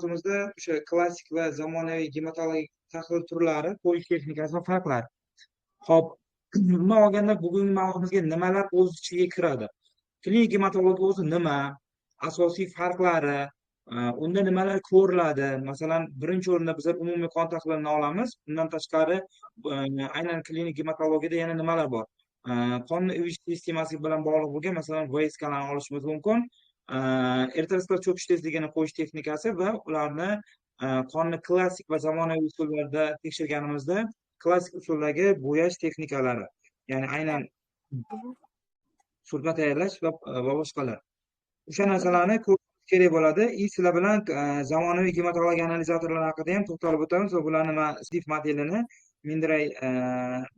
mavzumizda o'sha klassik va zamonaviy gematologik tahlil turlari, qo'yish texnikasi va farqlari. Xo'p, umuman olganda bugungi mavzumizga nimalar o'z ichiga kiradi? Klinik gematologiya o'zi nima? Asosiy farqlari, unda nimalar ko'riladi? Masalan, birinchi o'rinda bizlar umumiy qon tahlilini olamiz. Undan tashqari, aynan klinik gematologiyada yana nimalar bor? Qonni ivish sistemasi bilan bog'liq bo'lgan, masalan, ВСКlarni olishimiz mumkin. Eritrositlar cho'kish tezligini qo'yish texnikasi va ularni qonni klassik va zamonaviy usullarda tekshirganimizda klassik usuldagi bo'yash texnikalari, ya'ni aynan surma tayyorlash va boshqalar. O'sha narsalarni ko'rish kerak bo'ladi. И sizlar bilan zamonaviy gematologiya analizatorlari haqida ham to'xtalib o'tamiz va bularni man SDIF modelini, Mindray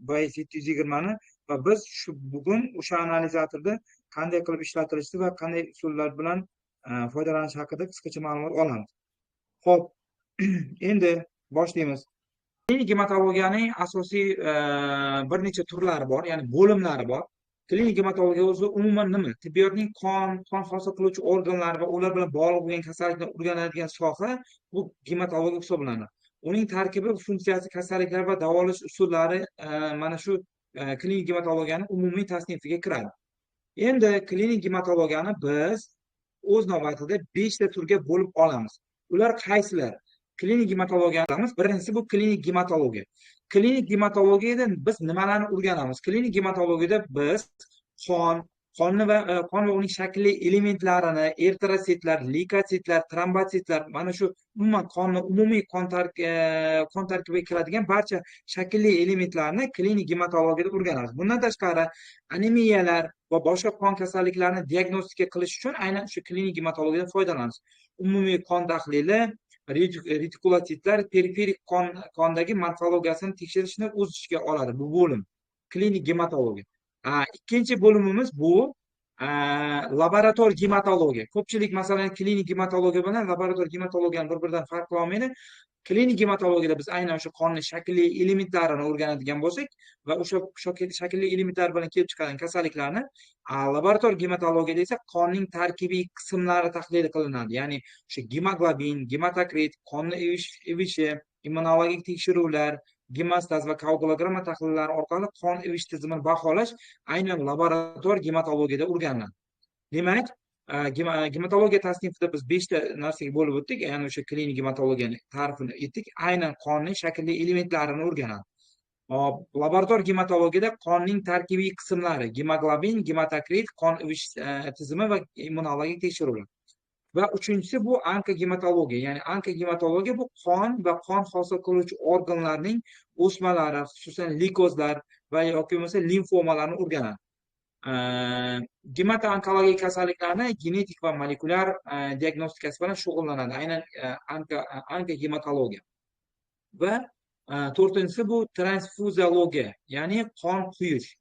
BS 720ni va biz shu bugun o'sha analizatorda qanday qilib ishlatilishi va qanday usullar bilan foydalanish haqida qisqacha ma'lumot olamiz. Xo'p, endi boshlaymiz. Klinik gematologiyaning asosiy bir necha turlari bor, ya'ni bo'limlari bor. Klinik gematologiya o'zi umuman nima? Tibbiyotning qon hosil qiluvchi organlar va ular bilan bog'liq bo'lgan kasalliklarni o'rganadigan soha bu gematologiya hisoblanadi. Uning tarkibi, funksiyasi, kasalliklar va davolash usullari mana shu klinik gematologiyaning umumiy tasnifiga kiradi. Endi klinik gematologiyani biz o'z navbatida 5 ta turga bo'lib olamiz. Ular qaysilar? Klinik gematologiyamiz birinchisi bu klinik gematologiya. Klinik gematologiyada biz nimalarni o'rganamiz? Klinik gematologiyada biz qon, qonni va qon va uning shaklli elementlarini, eritrositlar, leykositlar, trombotsitlar, mana shu umuman qonni umumiy qon tarkibiga kiradigan barcha shaklli elementlarni klinik gematologiyada o'rganamiz. Bundan tashqari, anemiyalar va boshqa qon kasalliklarini diagnostika qilish uchun aynan shu klinik gematologiyadan foydalanamiz. Umumiy qon tahlili, retikulotsitlar, periferik qondagi morfologiyasini tekshirishni o'z ichiga oladi bu bo'lim. Klinik gematologiya. Ikkinchi bo'limimiz bu laborator gematologiya. Ko'pchilik, masalan, klinik gematologiya bilan laborator gematologiyani bir-biridan farq qila olmaydi. Klinik gematologiyada biz aynan o'sha qonni shaklli elementlarini o'rganadigan bo'lsak va o'sha shaklli elementlar bilan kelib chiqadigan kasalliklarni, laborator gematologiyada esa qonning tarkibiy qismlari tahlil qilinadi. Ya'ni o'sha gemoglobin, gematokrit, qonni ivishi, immunologik tekshiruvlar, gemostaz va koagulogramma tahlillari orqali qon ivish tizimini baholash aynan laborator gematologiyada o'rganiladi. Demak, gematologiya tasnifida biz 5 ta narsaga bo'lib o'tdik. Ya'ni o'sha klinik gematologiyani ta'rifini aytdik. Aynan qonning shaklli elementlarini o'rganadi. Hop, laborator gematologiyada qonning tarkibiy qismlari, gemoglobin, gematokrit, qon ivish tizimi va immunologik tekshiruvlar. Va uchinchisi bu onkogematologiya. Ya'ni onkogematologiya bu qon va qon hosil qiluvchi organlarning o'smalari, xususan leykozlar va yoki bo'lmasa limfomalarni o'rganadi. Gemato-onkologik kasalliklarni genetik va molekulyar diagnostikasi bilan shug'ullanadi. Aynan onkogematologiya. Va to'rtinchisi bu transfuziologiya, ya'ni qon quyish.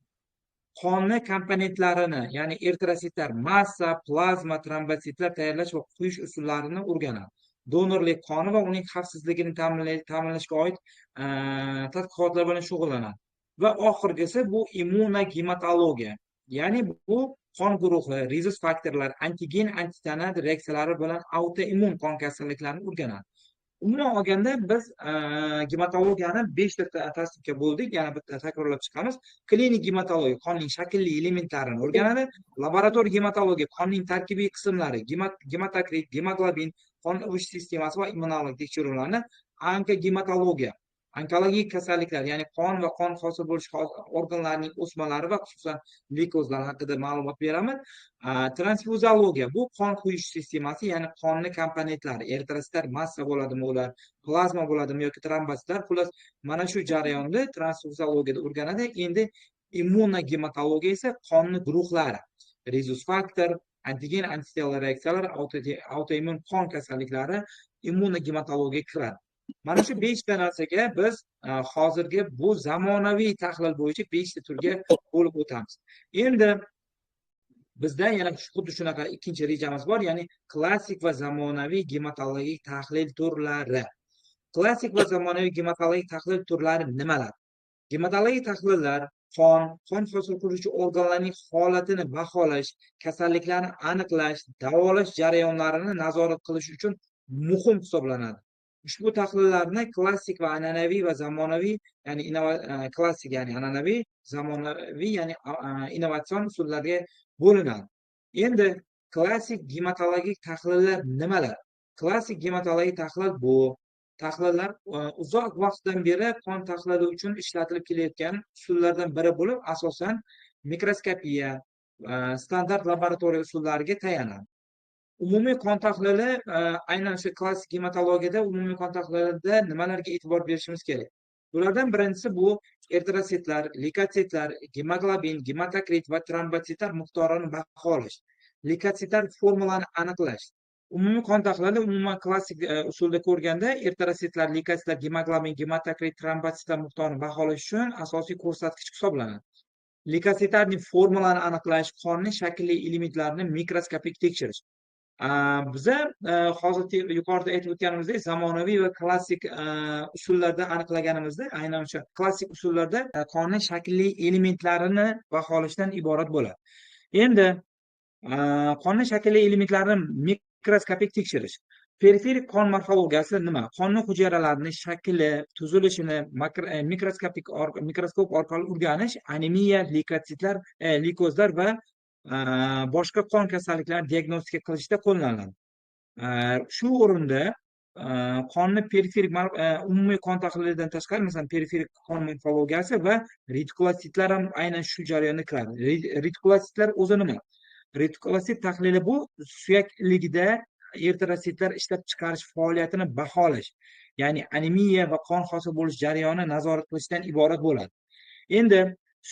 Qonni komponentlarini, ya'ni eritrositlar, massa, plazma, trombotsitlar tayyorlash va quyish usullarini o'rganadi. Donorlik qoni va uning xavfsizligini ta'minlashga oid tadqiqotlar bilan shug'ullanadi. Va oxirgisi bu immunogematologiya. Ya'ni bu qon guruhi, rezus faktorlar, antigen, antitana reaksiyalari bilan autoimmun qon kasalliklarini o'rganadi. Umuman olganda biz gematologiyani 5 ta tasnifga bo'ldik. Yana bitta takrorlab chiqamiz. Klinik gematologiya qonning shaklli elementlarini o'rganadi. Laborator gematologiya qonning tarkibiy qismlari, gematokrit, gemoglobin, qon ivish sistemasi va immunologik tekshiruvlarni, onkogematologiya, onkologik kasalliklar, ya'ni qon va qon hosil bo'lish organlarining o'smalari va xususan leykozlar haqida ma'lumot beramiz. Transfuziologiya bu qon quyish sistemasi, ya'ni qonni komponentlari, eritrositlar, massa bo'ladimi ular, plazma bo'ladimi yoki trombotsitlar, xullas mana shu jarayonni transfuziologiyada o'rganadi. Endi immunogematologiya esa qonni guruhlari, rezus faktor, antigen, antitela reaksiyalari, autoimmun qon kasalliklari immunogematologiyaga kiradi. Mana shu 5 ta narsaga biz hozirgi bu zamonaviy tahlil bo'yicha 5 ta turga bo'lib o'tamiz. Endi bizda yana xuddi shunaqa ikkinchi rejamiz bor, ya'ni klassik va zamonaviy gematologik tahlil turlari. Klassik va zamonaviy gematologik tahlil turlari nimalar? Gematologik tahlillar qon hosil qiluvchi organlarning holatini baholash, kasalliklarni aniqlash, davolash jarayonlarini nazorat qilish uchun muhim hisoblanadi. Ushbu tahlillarni klassik va an'anaviy va zamonaviy, ya'ni klassik, ya'ni an'anaviy, zamonaviy, ya'ni innovatsion usullarga bo'linadi. Endi klassik gematologik tahlillar nimalar? Klassik gematologik tahlil bu tahlillar uzoq vaqtdan beri qon tahlili uchun ishlatilib kelayotgan usullardan biri bo'lib, asosan mikroskopiya, standart laboratoriya usullariga tayanadi. Umumiy qon tahlili, aynan shu klassik gematologiyada umumiy qon tahlilida nimalarga e'tibor berishimiz kerak? Bulardan birinchisi bu eritrositlar, leykotsitlar, gemoglobin, gematokrit va trombotsitlar miqdorini baholash, leykotsitlar formulani aniqlash. Umumiy qon tahlili umuman klassik usulda ko'rganda eritrositlar, leykotsitlar, gemoglobin, gematokrit, trombotsitlar miqdorini baholash uchun asosiy ko'rsatkich hisoblanadi. Leykotsitlarning formulani aniqlash, qonning shaklli elementlarini mikroskopik tekshirish. Biza hozir yuqorida aytib o'tganimizdek zamonaviy va klassik usullarda aniqlaganimizda aynan o'sha klassik usullarda qonning shaklli elementlarini baholashdan iborat bo'ladi. Endi qonning shaklli elementlarini mikroskopik tekshirish. Periferik qon morfologiyasi nima? Qonning hujayralarining shakli, tuzilishini mikroskopik mikroskop orqali o'rganish anemiya, leykotsitlar, leykozlar va boshqa qon kasalliklarini diagnostika qilishda qo'llaniladi. Shu o'rinda qonni periferik umumiy qon tahlilidan tashqari, masalan, periferik qon morfologiyasi va retikulotsitlar ham aynan shu jarayonga kiradi. Retikulotsitlar o'zi nima? Retikulosit tahlili bu suyak iligida eritrositlar ishlab chiqarish faoliyatini baholash, ya'ni anemiya va qon hosil bo'lish jarayonini nazorat qilishdan iborat bo'ladi. Endi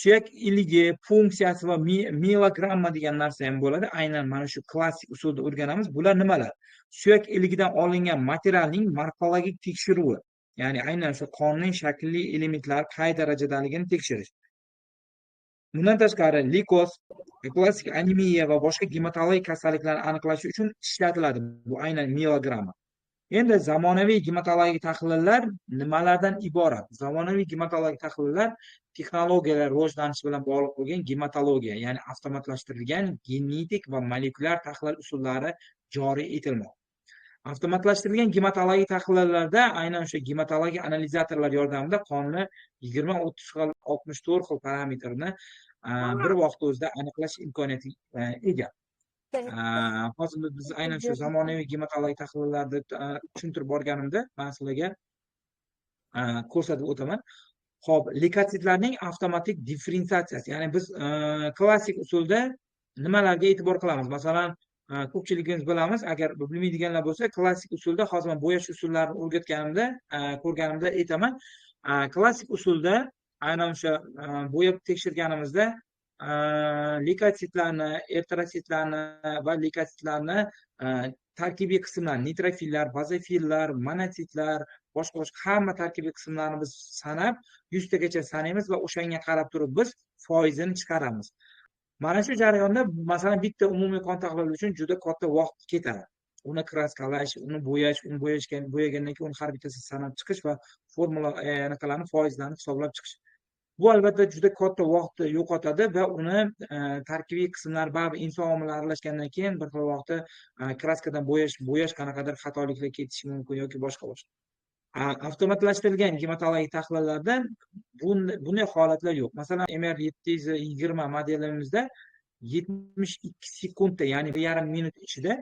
suyak iligi funksiyasi va mielogramma degan narsa ham bo'ladi. Aynan mana shu klassik usulda o'rganamiz. Bular nimalar? Suyak iligidan olingan materialning morfologik tekshiruvi, ya'ni aynan shu qonning shaklli elementlari qay darajadaligini tekshirish. Bundan tashqari leykoz, klassik anemiya va boshqa gematologik kasalliklarni aniqlash uchun ishlatiladi. Bu aynan mielogramma. Endi zamonaviy gematologik tahlillar nimalardan iborat? Zamonaviy gematologik tahlillar texnologiyalar rivojlanishi bilan bog'liq bo'lgan gematologiya, ya'ni avtomatlashtirilgan genetik va molekulyar tahlil usullari joriy etilmoqda. Avtomatlashtirilgan gematologik tahlillarda aynan o'sha gematologik analizatorlar yordamida qonni 20, 30 xil, 64 xil parametrni bir vaqt o'zida aniqlash imkoniyatiga ega. Hozir biz aynan shu zamonaviy gematologik tahlillarni tushuntirib borganimda man sizlarga ko'rsatib o'taman. Xo'p, leykotsitlarning avtomatik differensiatsiyasi, ya'ni biz klassik usulda nimalarga e'tibor qilamiz? Masalan, ko'pchiligimiz bilamiz, agar bilmaydiganlar bo'lsa, klassik usulda hozir men bo'yash usullarini o'rgatganimda, ko'rganimda aytaman. Klassik usulda aynan o'sha bo'yab tekshirganimizda leykotsitlarni, eritrositlarni va leykotsitlarni tarkibiy qismlari, neytrofillar, bazofillar, monotsitlar, boshqa hamma tarkibiy qismlarini biz sanab 100 tagacha sanaymiz va o'shanga qarab turib biz foizini chiqaramiz. Mana shu jarayonda masalan bitta umumiy qon tahlili uchun juda katta vaqt ketadi. Uni kraskalash, uni bo'yash, uni bo'yagandan keyin uni har bittasini sanab chiqish va formula anaqalarni foizlarini hisoblab chiqish. Bu albatta juda katta vaqtni yo'qotadi va uni tarkibiy qismlari baribir inson omili aralashgandan keyin bir xil vaqtda kraskadan bo'yash qanaqadir xatoliklar ketishi mumkin yoki boshqa. Avtomatlashtirilgan gematologik tahlillarda bunday holatlar yo'q. Masalan, MR720 modelimizda 72 sekundda, ya'ni 1,5 minut ichida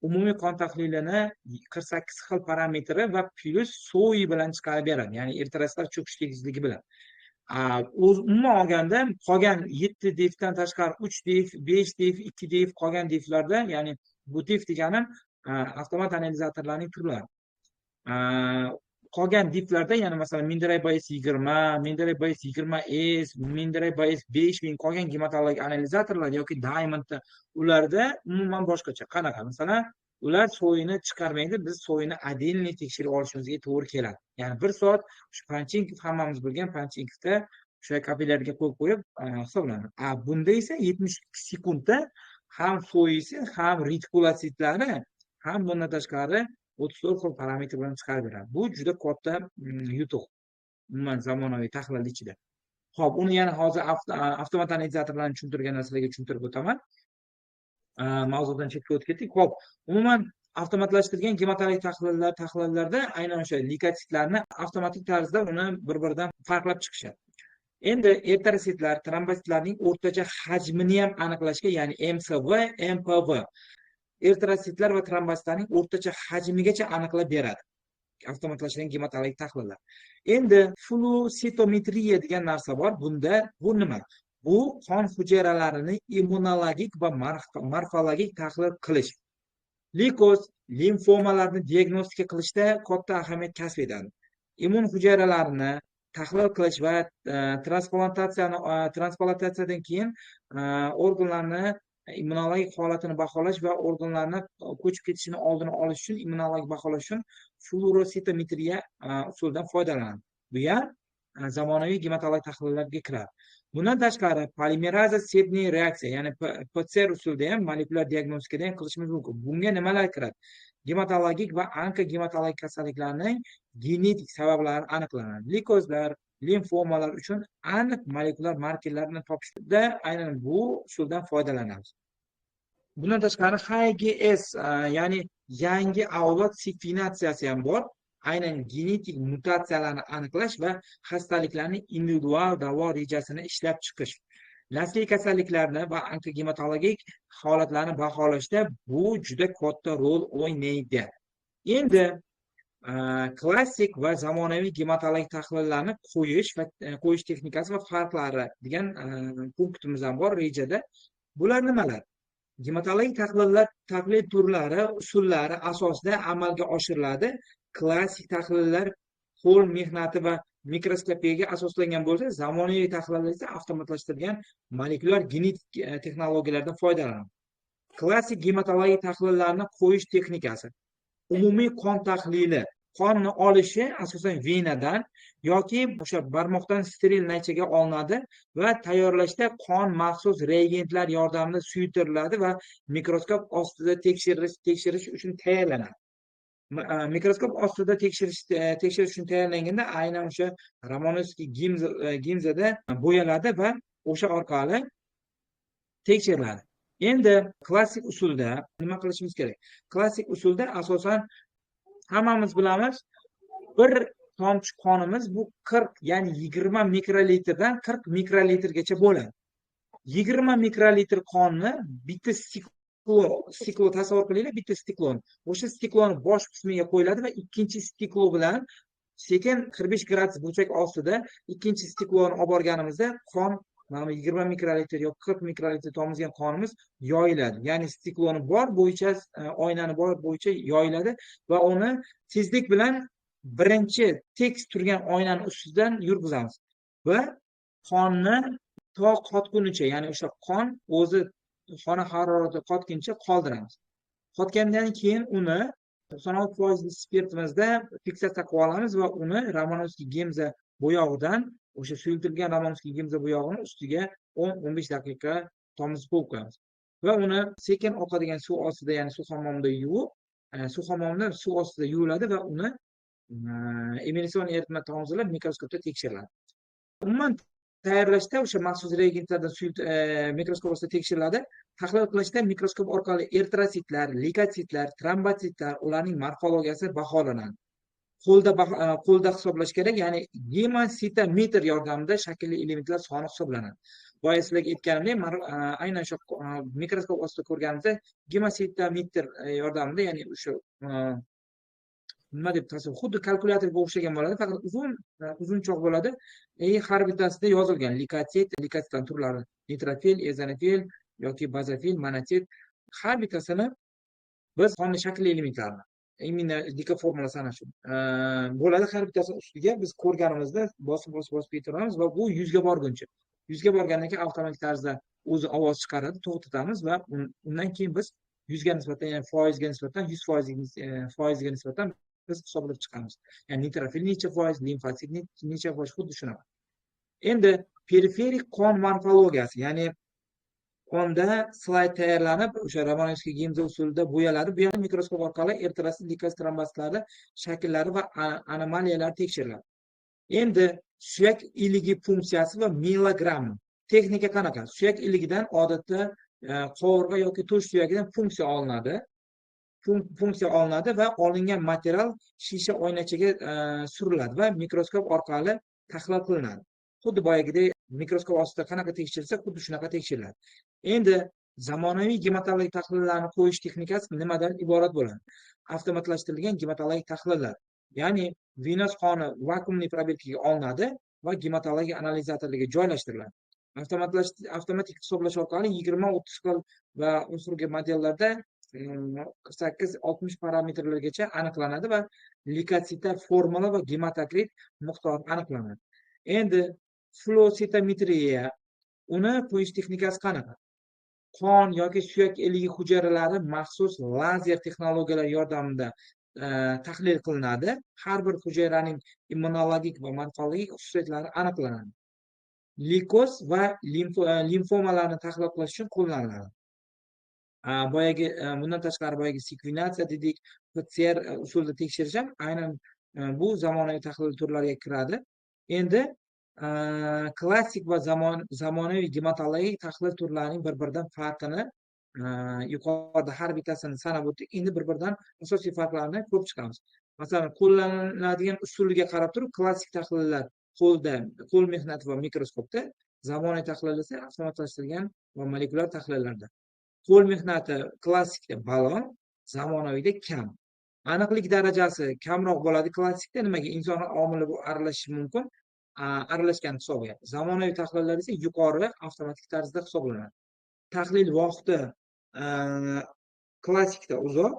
umumiy qon tahlilini 48 xil parametri va plyus SOI bilan chiqarib beradi, ya'ni eritrositlar cho'kish tekizligi bilan. Umuman olganda qolgan 7 defdan tashqari 3 def, 5 def, 2 def qolgan deflarda, ya'ni bu def deganim avtomat analizatorlarning turlari. Qolgan deflarda, ya'ni masalan Mindray BS 20, Mindray BS 20S, Mindray BS 5000 qolgan gematologik analizatorlar yoki Diamondda ularda umuman boshqacha. Qanaqa? Masalan, ular so'yini chiqarmaydi, biz so'yini отдельно tekshirib olishimizga to'g'ri keladi. Ya'ni 1 soat shu Panchenkov, hammamiz bilgan Panchenkovda o'sha kapillarga qo'yib qo'yib hisoblanadi. Bunda esa 72 sekundda ham so'yisi, ham retikulotsitlari, ham bundan tashqari 34 xil parametr bilan chiqarib beradi. Bu juda katta yutuq umuman zamonaviy tahlil ichida. Xo'p, uni yana hozir avtomat analizatorlarni tushuntirgan narsalarga tushuntirib o'taman. Mavzudan chetga o'tib ketdik. Xo'p, umuman Avtomatlashtirilgan gematologik tahlillarda aynan o'sha leykotsitlarni avtomatik tarzda uni bir-biridan farqlab chiqishadi. Endi eritrositlar, trombositlarning o'rtacha hajmini ham aniqlashga, ya'ni MCV, MPV, eritrositlar va trombositlarning o'rtacha hajmigacha aniqlab beradi avtomatlashtirilgan gematologik tahlillar. Endi fluositometriya degan narsa bor. Bunda bu nima? Bu qon hujayralarini immunologik va morfologik tahlil qilish. Leykoz, limfomalarni diagnostika qilishda katta ahamiyat kasb etadi. Immun hujayralarini tahlil qilish va transplantatsiyadan keyin organlarni immunologik holatini baholash va organlarni ko'chib ketishini oldini olish uchun immunologik baholash uchun fluorositometriya usulidan foydalanadi. Bu ham zamonaviy gematologik tahlillarga kiradi. Bundan tashqari polimeraza sepniy reaksiya, ya'ni PCR usulida ham molekulyar diagnostikada ham qilishimiz mumkin. Bunga nimalar kiradi? Gematologik va onkogematologik kasalliklarning genetik sabablari aniqlanadi. Leykozlar, limfomalar uchun aniq molekulyar markerlarni topishda aynan bu usuldan foydalanamiz. Bundan tashqari HGS, ya'ni yangi avlod sekvenatsiyasi ham bor. Aynan genetik mutatsiyalarni aniqlash va xastaliklarning individual davo rejasini ishlab chiqish. Nasliy kasalliklarni va onkogematologik holatlarni baholashda bu juda katta rol o'ynaydi. Endi klassik va zamonaviy gematologik tahlillarni qo'yish va qo'yish texnikasi va farqlari degan punktimiz ham bor rejada. Bular nimalar? Gematologik tahlillar tahlil turlari, usullari asosida amalga oshiriladi. Klassik tahlillar qo'l mehnati va mikroskopiyaga asoslangan bo'lsa, zamonaviy tahlillar esa avtomatlashtirilgan molekulyar genetik texnologiyalardan foydalanadi. Klassik gematologik tahlillarni qo'yish texnikasi. Umumiy qon tahlili, qonni olishi asosan venadan yoki o'sha barmoqdan steril naychaga olinadi va tayyorlashda qon maxsus reagentlar yordamida suyultiriladi va mikroskop ostida tekshirish uchun tayyorlanadi. Mikroskop ostida tekshirish uchun tayyorlanganda aynan o'sha Romanovskiy gimzada bo'yaladi va o'sha orqali tekshiriladi. Endi klassik usulda nima qilishimiz kerak? Klassik usulda asosan hammamiz bilamiz, bir tomchi qonimiz bu 40, ya'ni 20 mikrolitrdan 40 mikrolitrgacha bo'ladi. 20 mikrolitr qonni bitta steklo tasavvur qilinglar, bitta stekloni. O'sha stekloni bosh qismiga qo'yiladi va ikkinchi steklo bilan sekin 45 gradus burchak ostida ikkinchi stekloni olib borganimizda qon mana bu 20 mikrolitr yoki 40 mikrolitr tomizgan qonimiz yoyiladi. Ya'ni stekloni bor bo'yicha, oynani bor bo'yicha yoyiladi va uni tezlik bilan birinchi tekis turgan oynani ustidan yurg'izamiz va qonni to qotgunicha, ya'ni o'sha qon o'zi xona harorati qotguncha qoldiramiz. Qotgandan keyin uni 96% spirtimizda fiksatsiya qilib olamiz va uni Romanovskiy gemza bo'yog'idan, o'sha suyultirilgan Romanovskiy gemza bo'yog'ini ustiga 10-15 daqiqa tomizib qo'yib qo'yamiz. Va uni sekin oqadigan suv ostida, ya'ni suv hammomida yuvib, suv hammomida suv ostida yuviladi va uni emulsion eritma tomizilib mikroskopda tekshiriladi. Umuman tayyorlashda o'sha maxsus reagentlardan mikroskop ostida tekshiriladi. Tahlil qilishda mikroskop orqali eritrositlar, leykotsitlar, trombotsitlar, ularning morfologiyasi baholanadi. Qo'lda hisoblash kerak, ya'ni gemositometr yordamida shaklli elementlar soni hisoblanadi. Boya sizlarga aytganimdek, aynan shu mikroskop ostida ko'rganimizda gemositometr yordamida, ya'ni o'sha nima deb tasavvur, xuddi kalkulyatorga o'xshagan bo'ladi, faqat uzunchoq bo'ladi. Har bittasida yozilgan leykotsit, leykotsitlar turlari, neytrofil, eozinofil yoki bazofil, monotsit, har bittasini biz qonni shaklli elementlarini, именно dika formulasi ana shu bo'ladi. Har bittasini ustiga biz ko'rganimizda bosib, bosib, bosib ketaveramiz va bu 100 ga borguncha. 100 ga borgandan keyin avtomatik tarzda o'zi ovoz chiqaradi, to'xtatamiz va undan keyin biz 100 ga nisbatan, ya'ni foizga nisbatan, 100 foizga nisbatan biz hisoblab chiqamiz. Ya'ni neytrofil necha foiz, limfotsit necha foiz, xuddi shunaqa. Endi periferik qon morfologiyasi, ya'ni qonda slayd tayyorlanib, o'sha Romanovskiy gemza usulida bo'yaladi. Bu ham mikroskop orqali eritrotsit, leykosit, trombositlarning shakllari va anomaliyalari tekshiriladi. Endi suyak iligi funksiyasi va mielogramma. Texnika qanaqa? Suyak iligidan odatda qovurg'a yoki to'sh suyagidan funksiya olinadi. Funksiya olinadi va olingan material shisha oynachaga suriladi va mikroskop orqali tahlil qilinadi. Xuddi boyagidek mikroskop ostida qanaqa tekshirilsa, xuddi shunaqa tekshiriladi. Endi zamonaviy gematologik tahlillarni qo'yish texnikasi nimadan iborat bo'ladi? Avtomatlashtirilgan gematologik tahlillar, ya'ni venoz qoni vakuumli probirkaga olinadi va gematologik analizatorlarga joylashtiriladi. Avtomatik hisoblash orqali 20-30 xil va oxirgi modellarda 48-60 parametrlargacha aniqlanadi va leykotsitlar formula va gematokrit miqdori aniqlanadi. Endi flow-sitometriya, uni qo'yish texnikasi qanaqa? Qon yoki suyak iligi hujayralari maxsus lazer texnologiyalari yordamida tahlil qilinadi. Har bir hujayraning immunologik va morfologik xususiyatlari aniqlanadi. Leykoz va limfomalarni tahlil qilish uchun qo'llaniladi. Boyagi, bundan tashqari boyagi sekvenatsiya dedik, PCR usulida tekshirish ham aynan bu zamonaviy tahlil turlariga kiradi. Endi klassik va zamonaviy gematologik tahlil turlarining bir biridan farqini yuqorida har bittasini sanab o'tdik. Endi bir biridan asosiy farqlarini ko'rib chiqamiz. Masalan, qo'llaniladigan usuliga qarab turib, klassik tahlillar qo'lda, qo'l mehnati va mikroskopda, zamonaviy tahlil esa avtomatlashtirilgan va molekulyar tahlillarda. Qo'l mehnati klassikda baland, zamonaviyda kam. Aniqlik darajasi kamroq bo'ladi klassikda, nimaga? Inson omili aralashishi mumkin, aralashgan hisobiga. Zamonaviy tahlillar esa yuqori avtomatik tarzda hisoblanadi. Tahlil vaqti klassikda uzoq,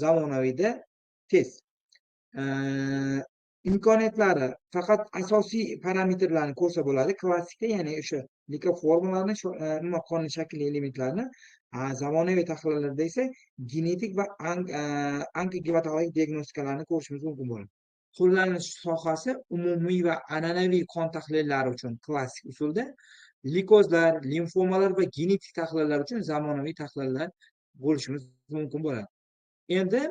zamonaviyda tez. Imkoniyatlari faqat asosiy parametrlarni ko'rsa bo'ladi klassikda, ya'ni o'sha leykoformalarni, umuman qonli shaklli elementlarni. Zamonaviy tahlillarda esa genetik va onkogematologik diagnostikalarni ko'rishimiz mumkin bo'ladi. Qo'llanilish sohasi umumiy va an'anaviy qon tahlillari uchun klassik usulda, leykozlar, limfomalar va genetik tahlillar uchun zamonaviy tahlillar bo'lishimiz mumkin bo'ladi. Endi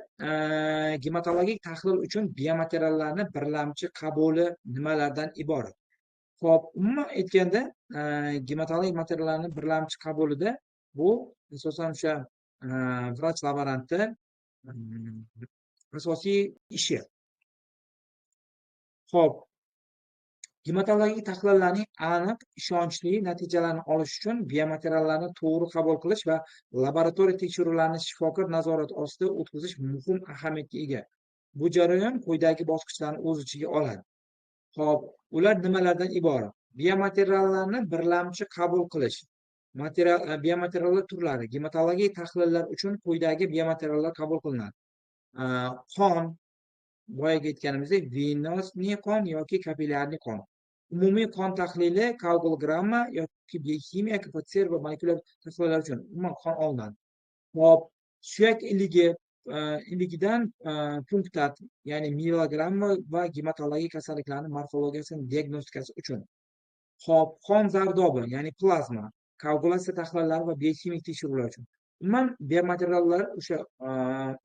gematologik tahlil uchun biomateriallarni birlamchi qabuli nimalardan iborat? Xo'p, umuman aytganda, gematologik materiallarni birlamchi qabulida bu asosan o'sha vrach laborantni asosiy ishi. Xo'p, gematologik tahlillarning aniq, ishonchli natijalarini olish uchun biomateriallarni to'g'ri qabul qilish va laboratoriya tekshiruvlarini shifokor nazorati ostida o'tkazish muhim ahamiyatga ega. Bu jarayon quyidagi bosqichlarni o'z ichiga oladi. Xo'p, ular nimalardan iborat? Biomateriallarni birlamchi qabul qilish. Biomateriallar turlari. Gematologik tahlillar uchun quyidagi biomateriallar qabul qilinadi. Qon, boyagi aytganimizdek, venozniy qon yoki kapillyarniy qon. Umumiy qon tahlili, koagulogramma yoki bioximiya, PCR va molekulyar tahlillar uchun umuman qon olinadi. Xo'p, suyak iligidan punktat, ya'ni mielogramma va gematologik kasalliklarning morfologiyasini diagnostikasi uchun. Xo'p, qon zardobi, ya'ni plazma, koagulyatsiya tahlillari va bioximik tekshiruvlar uchun. Umuman biomateriallar o'sha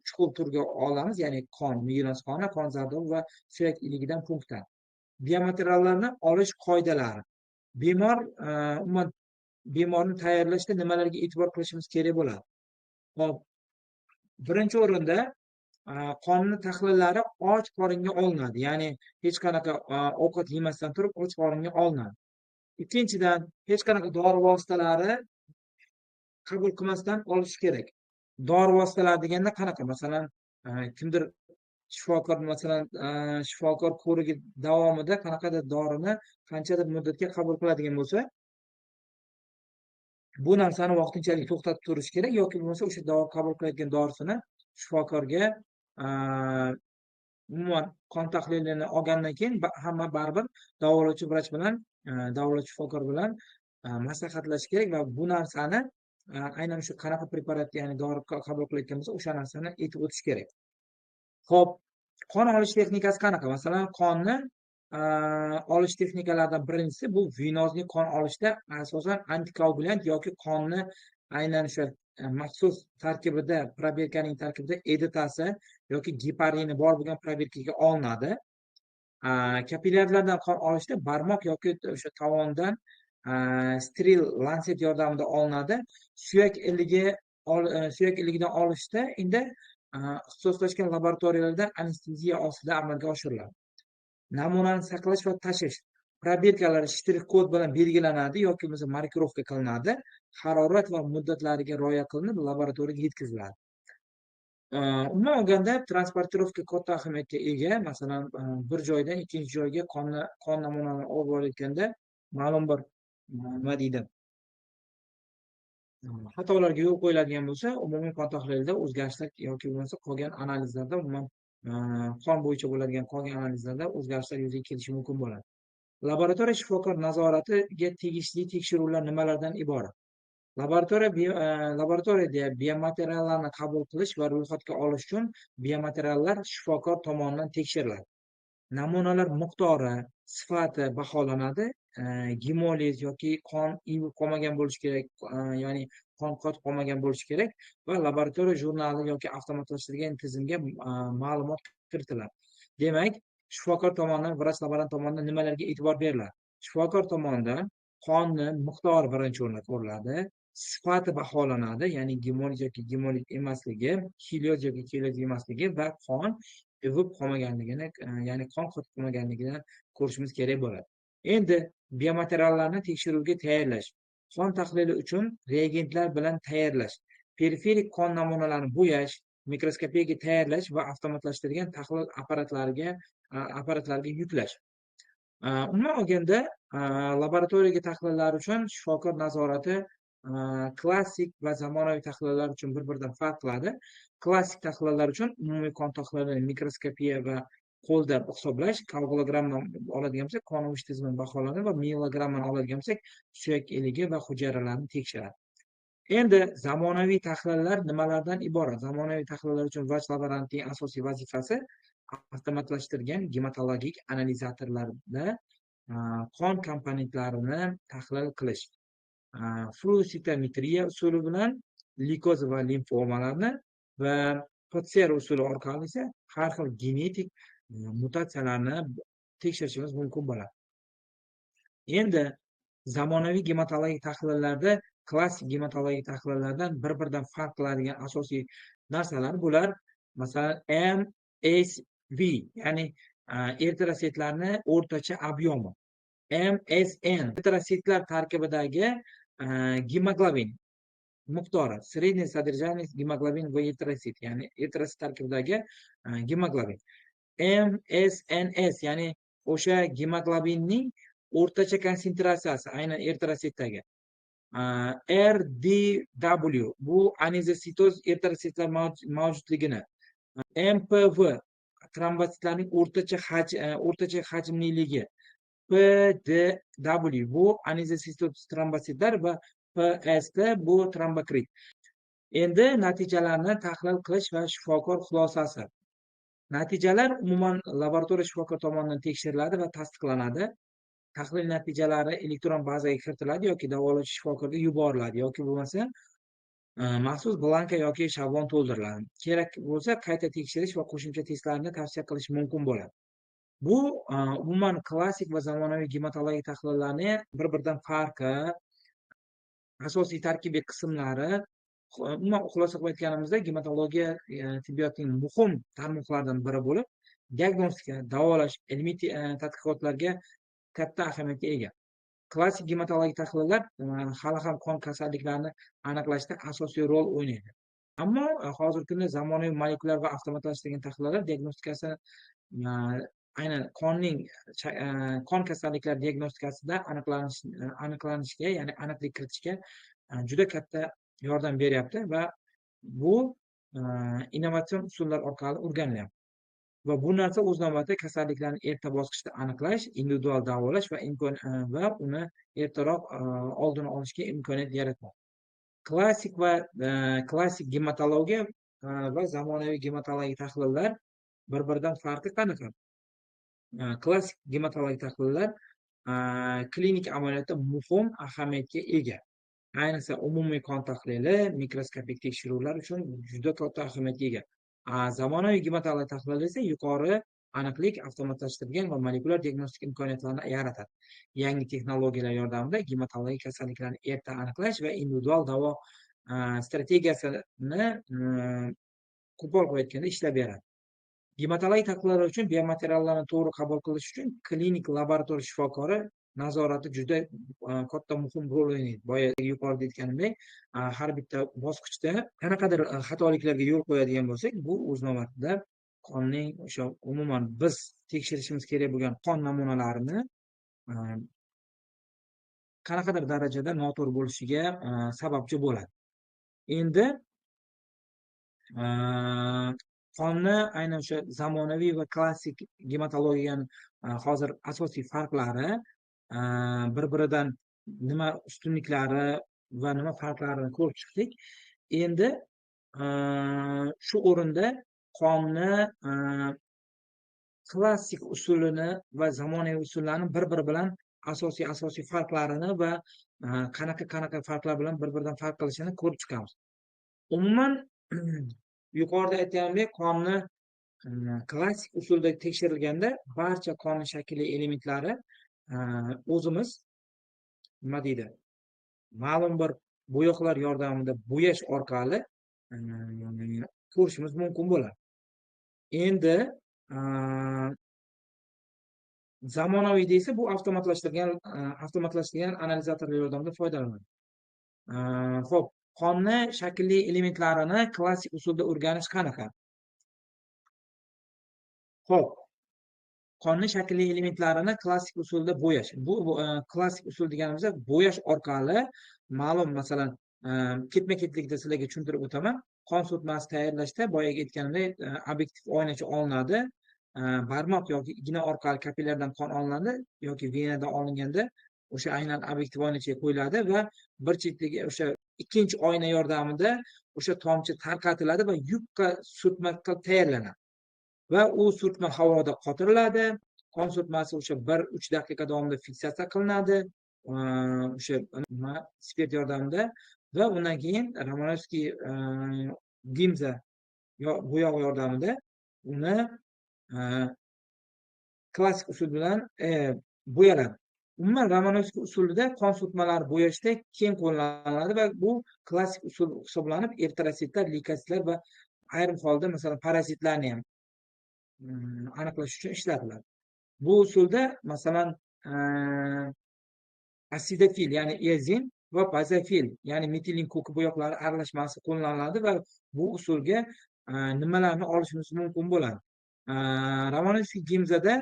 uch xil turga olamiz, ya'ni qon, venoz qoni, qon zardobi va suyak iligidan punktat. Biomateriallarni olish qoidalari. Bemor, umuman bemorni tayyorlashda nimalarga e'tibor qilishimiz kerak bo'ladi? Xo'p, birinchi o'rinda qonni tahlillari och qoringa olinadi, ya'ni hech qanaqa ovqat yemasdan turib och qoringa olinadi. Ikkinchidan, hech qanaqa dori vositalari qabul qilmasdan olish kerak. Dori vositalari deganda qanaqa? Masalan, kimdir shifokor, masalan, shifokor ko'rigi davomida qanaqadir dorini qanchadir muddatga qabul qiladigan bo'lsa, bu narsani vaqtinchalik to'xtatib turish kerak yoki bo'lmasa o'sha dori qabul qilayotgan dorisini shifokorga umuman qon tahlilini olgandan keyin hamma baribir davolovchi vrach bilan, davolovchi shifokor bilan maslahatlashish kerak va bu narsani aynan shu qanaqa preparat, ya'ni dori qabul qilayotgan bo'lsa, o'sha narsani aytib o'tish kerak. Xo'p, qon olish texnikasi qanaqa? Masalan, qonni olish texnikalaridan birinchisi bu venozniy qon olishda asosan antikoagulyant yoki qonni aynan o'sha maxsus tarkibida, probirkaning tarkibida EDTasi yoki geparini bor bo'lgan probirkaga olinadi. Kapillyarlardan qon olishda barmoq yoki o'sha tovondan steril lanset yordamida olinadi. Suyak iligidan olishda endi Ixtisoslashgan laboratoriyalarda anesteziya ostida amalga oshiriladi. Namunani saqlash va tashish. Probirkalar shtrix kod bilan belgilanadi yoki bo'lmasa markirovka qilinadi. Harorat va muddatlariga rioya qilinib, laboratoriyaga yetkaziladi. Umuman olganda transportirovka katta ahamiyatga ega. Masalan, bir joydan ikkinchi joyga qon namunalarini olib borayotganda ma'lum bir nima deydi, xatolarga yo'l qo'yiladigan bo'lsa, umumiy qon tahlilida o'zgarishlar yoki bo'lmasa qolgan analizlarda, umuman qon bo'yicha bo'ladigan qolgan analizlarda o'zgarishlar yuzaga kelishi mumkin bo'ladi. Laboratoriya shifokor nazoratiga tegishli tekshiruvlar nimalardan iborat? Laboratoriyada biomateriallarni qabul qilish va ro'yxatga olish uchun biomateriallar shifokor tomonidan tekshiriladi. Namunalar miqdori, sifati baholanadi. Gemoliz yoki qon ivib qolmagan bo'lishi kerak, ya'ni qon qotib qolmagan bo'lishi kerak va laboratoriya jurnali yoki avtomatlashtirilgan tizimga ma'lumot kiritiladi. Demak, shifokor tomonidan, vrach laborant tomonidan nimalarga e'tibor beriladi? Shifokor tomonidan qonni miqdori birinchi o'rinda ko'riladi, sifati baholanadi, ya'ni gemoliz yoki gemoliz emasligi, xilioz yoki xilioz emasligi va qon ivib qolmaganligini, ya'ni qon qotib qolmaganligini ko'rishimiz kerak bo'ladi. Endi biomateriallarni tekshiruvga tayyorlash, qon tahlili uchun reagentlar bilan tayyorlash, periferik qon namunalarini bo'yash, mikroskopiyaga tayyorlash va avtomatlashtirilgan tahlil apparatlarga yuklash. Umuman olganda laboratoriyaga tahlillar uchun shifokor nazorati klassik va zamonaviy tahlillar uchun bir-biridan farq qiladi. Klassik tahlillar uchun umumiy qon tahlilini mikroskopiya va qo'lda hisoblash, koagulogramma oladigan bo'lsak, qon uvish tizimi baholanadi va mielogrammani oladigan bo'lsak, suyak eligi va hujayralarni tekshiradi. Endi zamonaviy tahlillar nimalardan iborat? Zamonaviy tahlillar uchun vrach laborantning asosiy vazifasi avtomatlashtirilgan gematologik analizatorlarda qon komponentlarini tahlil qilish. Fluositometriya usuli bilan leykoz va limfomalarni va PCR usuli orqali esa har xil genetik mutatsiyalarni tekshirishimiz mumkin bo'ladi. Endi zamonaviy gematologik tahlillarda klassik gematologik tahlillardan bir-biridan farq qiladigan asosiy narsalar bular, masalan, MSV, ya'ni eritrositlarni o'rtacha объем i, MSN, eritrositlar tarkibidagi gemoglobin miqdori, среднее содержание гемоглобин в эритроцит, ya'ni eritrosit tarkibidagi gemoglobin, MSNS, ya'ni o'sha gemoglobinning o'rtacha konsentratsiyasi aynan eritrositdagi, RDW, bu anizositoz eritrositlar mavjudligini, MPV, trombositlarning o'rtacha hajmliligi, PDW, bu anizositoz trombositlar va PST, bu trombokrit. Endi natijalarni tahlil qilish va shifokor xulosasi. Natijalar umuman laboratoriya shifokor tomonidan tekshiriladi va tasdiqlanadi. Tahlil natijalari elektron bazaga kiritiladi yoki davolovchi shifokorga yuboriladi yoki bo'lmasa maxsus blanka yoki shablon to'ldiriladi. Kerak bo'lsa qayta tekshirish va qo'shimcha testlarni tavsiya qilish mumkin bo'ladi. Bu umuman klassik va zamonaviy gematologik tahlillarni bir-biridan farqi, asosiy tarkibiy qismlari. Umuman xulosa qilib aytganimizda, gematologiya tibbiyotning muhim tarmoqlaridan biri bo'lib, diagnostika, davolash, ilmiy tadqiqotlarga katta ahamiyatga ega. Klassik gematologik tahlillar hali ham qon kasalliklarini aniqlashda asosiy rol o'ynaydi. Ammo hozirgi kunda zamonaviy molekulyar va avtomatlashtirilgan tahlillar diagnostikasi aynan qon kasalliklari diagnostikasida aniqlanishga, ya'ni aniqlik kiritishga juda katta yordam beryapti va bu innovatsion usullar orqali o'rganilyapti. Va bu narsa o'z navbatida kasalliklarni erta bosqichda aniqlash, individual davolash va imkon va uni ertaroq oldini olishga imkoniyat yaratmoqda. Klassik gematologiya va zamonaviy gematologik tahlillar bir-biridan farqi qanaqa? Klassik gematologik tahlillar klinik amaliyotda muhim ahamiyatga ega. Ayniqsa umumiy qon tahlili, mikroskopik tekshiruvlar uchun juda katta ahamiyatga ega. Zamonaviy gematologik tahlil esa yuqori aniqlik, avtomatlashtirilgan va molekulyar diagnostik imkoniyatlarini yaratadi. Yangi texnologiyalar yordamida gematologik kasalliklarni erta aniqlash va individual davo strategiyasini Qo'pol qilib aytganda ishlab beradi. Gematologik tahlillar uchun biomateriallarni to'g'ri qabul qilish uchun klinik laboratoriya shifokori nazorati juda katta muhim rol o'ynaydi. Boya yuqorida aytganimdek, har bitta bosqichda qanaqadir xatoliklarga yo'l qo'yadigan bo'lsak, bu o'z navbatida qonning o'sha umuman biz tekshirishimiz kerak bo'lgan qon namunalarini qanaqadir darajada noto'g'ri bo'lishiga sababchi bo'ladi. Endi qonni aynan o'sha zamonaviy va klassik gematologiyaning hozir asosiy farqlari, bir-biridan nima ustunliklari va nima farqlarini ko'rib chiqdik. Endi shu o'rinda qonni klassik usulini va zamonaviy usullarni bir-biri bilan asosiy farqlarini va qanaqa farqlar bilan bir-biridan farq qilishini ko'rib chiqamiz. Umuman yuqorida aytganimdek, qonni klassik usulda tekshirilganda barcha qonning shaklli elementlari o'zimiz nima deydi, ma'lum bir bo'yoqlar yordamida bo'yash orqali ko'rishimiz mumkin bo'ladi. Endi zamonaviy desa, bu avtomatlashtirilgan analizatorlar yordamida foydalaniladi. Xo'p, qonni shaklli elementlarini klassik usulda o'rganish qanaqa? Xo'p, qonni shaklli elementlarini klassik usulda bo'yash. Bu klassik usul deganimizda bo'yash orqali ma'lum, masalan, ketma-ketlikda sizlarga tushuntirib o'taman. Qon surtmasi tayyorlashda boyagi aytganimdek, obyektiv oynacha olinadi, barmoq yoki igna orqali kapillyardan qon olinadi yoki venadan olinganda o'sha aynan obyektiv oynachaga qo'yiladi va bir chetdagi o'sha ikkinchi oyna yordamida o'sha tomchi tarqatiladi va yupqa surtma qilib tayyorlanadi. Va u surtma havoda qotiriladi. Qon surtmasi o'sha 1-3 daqiqa davomida fiksatsiya qilinadi, o'sha nima spirt yordamida va undan keyin Romanovskiy Gimza bo'yoq yordamida uni klassik usul bilan bo'yaladi. Umuman Romanovskiy usulida qon surtmalari bo'yashda keng qo'llaniladi va bu klassik usul hisoblanib, eritrositlar, leykositlar va ayrim holda masalan parazitlarni ham aniqlash uchun ishlatiladi. Bu usulda masalan asidofil, ya'ni eozin va bazofil, ya'ni metilin ko'ki bo'yoqlari aralashmasi qo'llaniladi va bu usulga nimalarni olishimiz mumkin bo'ladi. Romanovskiy Gimzada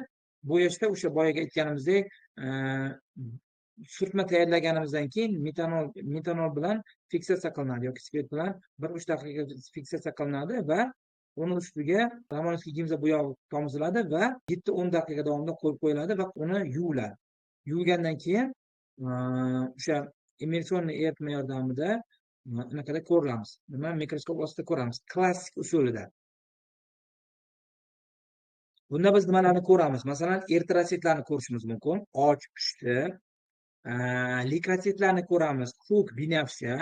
bo'yashda o'sha boyagi aytganimizdek, surtma tayyorlaganimizdan keyin metanol bilan fiksatsiya qilinadi yoki spirt bilan 1-3 daqiqa fiksatsiya qilinadi va uni ustiga Romanovskiy Gimza bo'yog'i tomiziladi va 7-10 daqiqa davomida qo'yib qo'yiladi va uni yuviladi. Yuvilgandan keyin o'sha immersionniy eritma yordamida anaqada ko'ramiz. Nima mikroskop ostida ko'ramiz klassik usulida. Bunda biz nimalarni ko'ramiz? Masalan, eritrositlarni ko'rishimiz mumkin, och pushti, leykositlarni ko'ramiz, ko'k binafsha,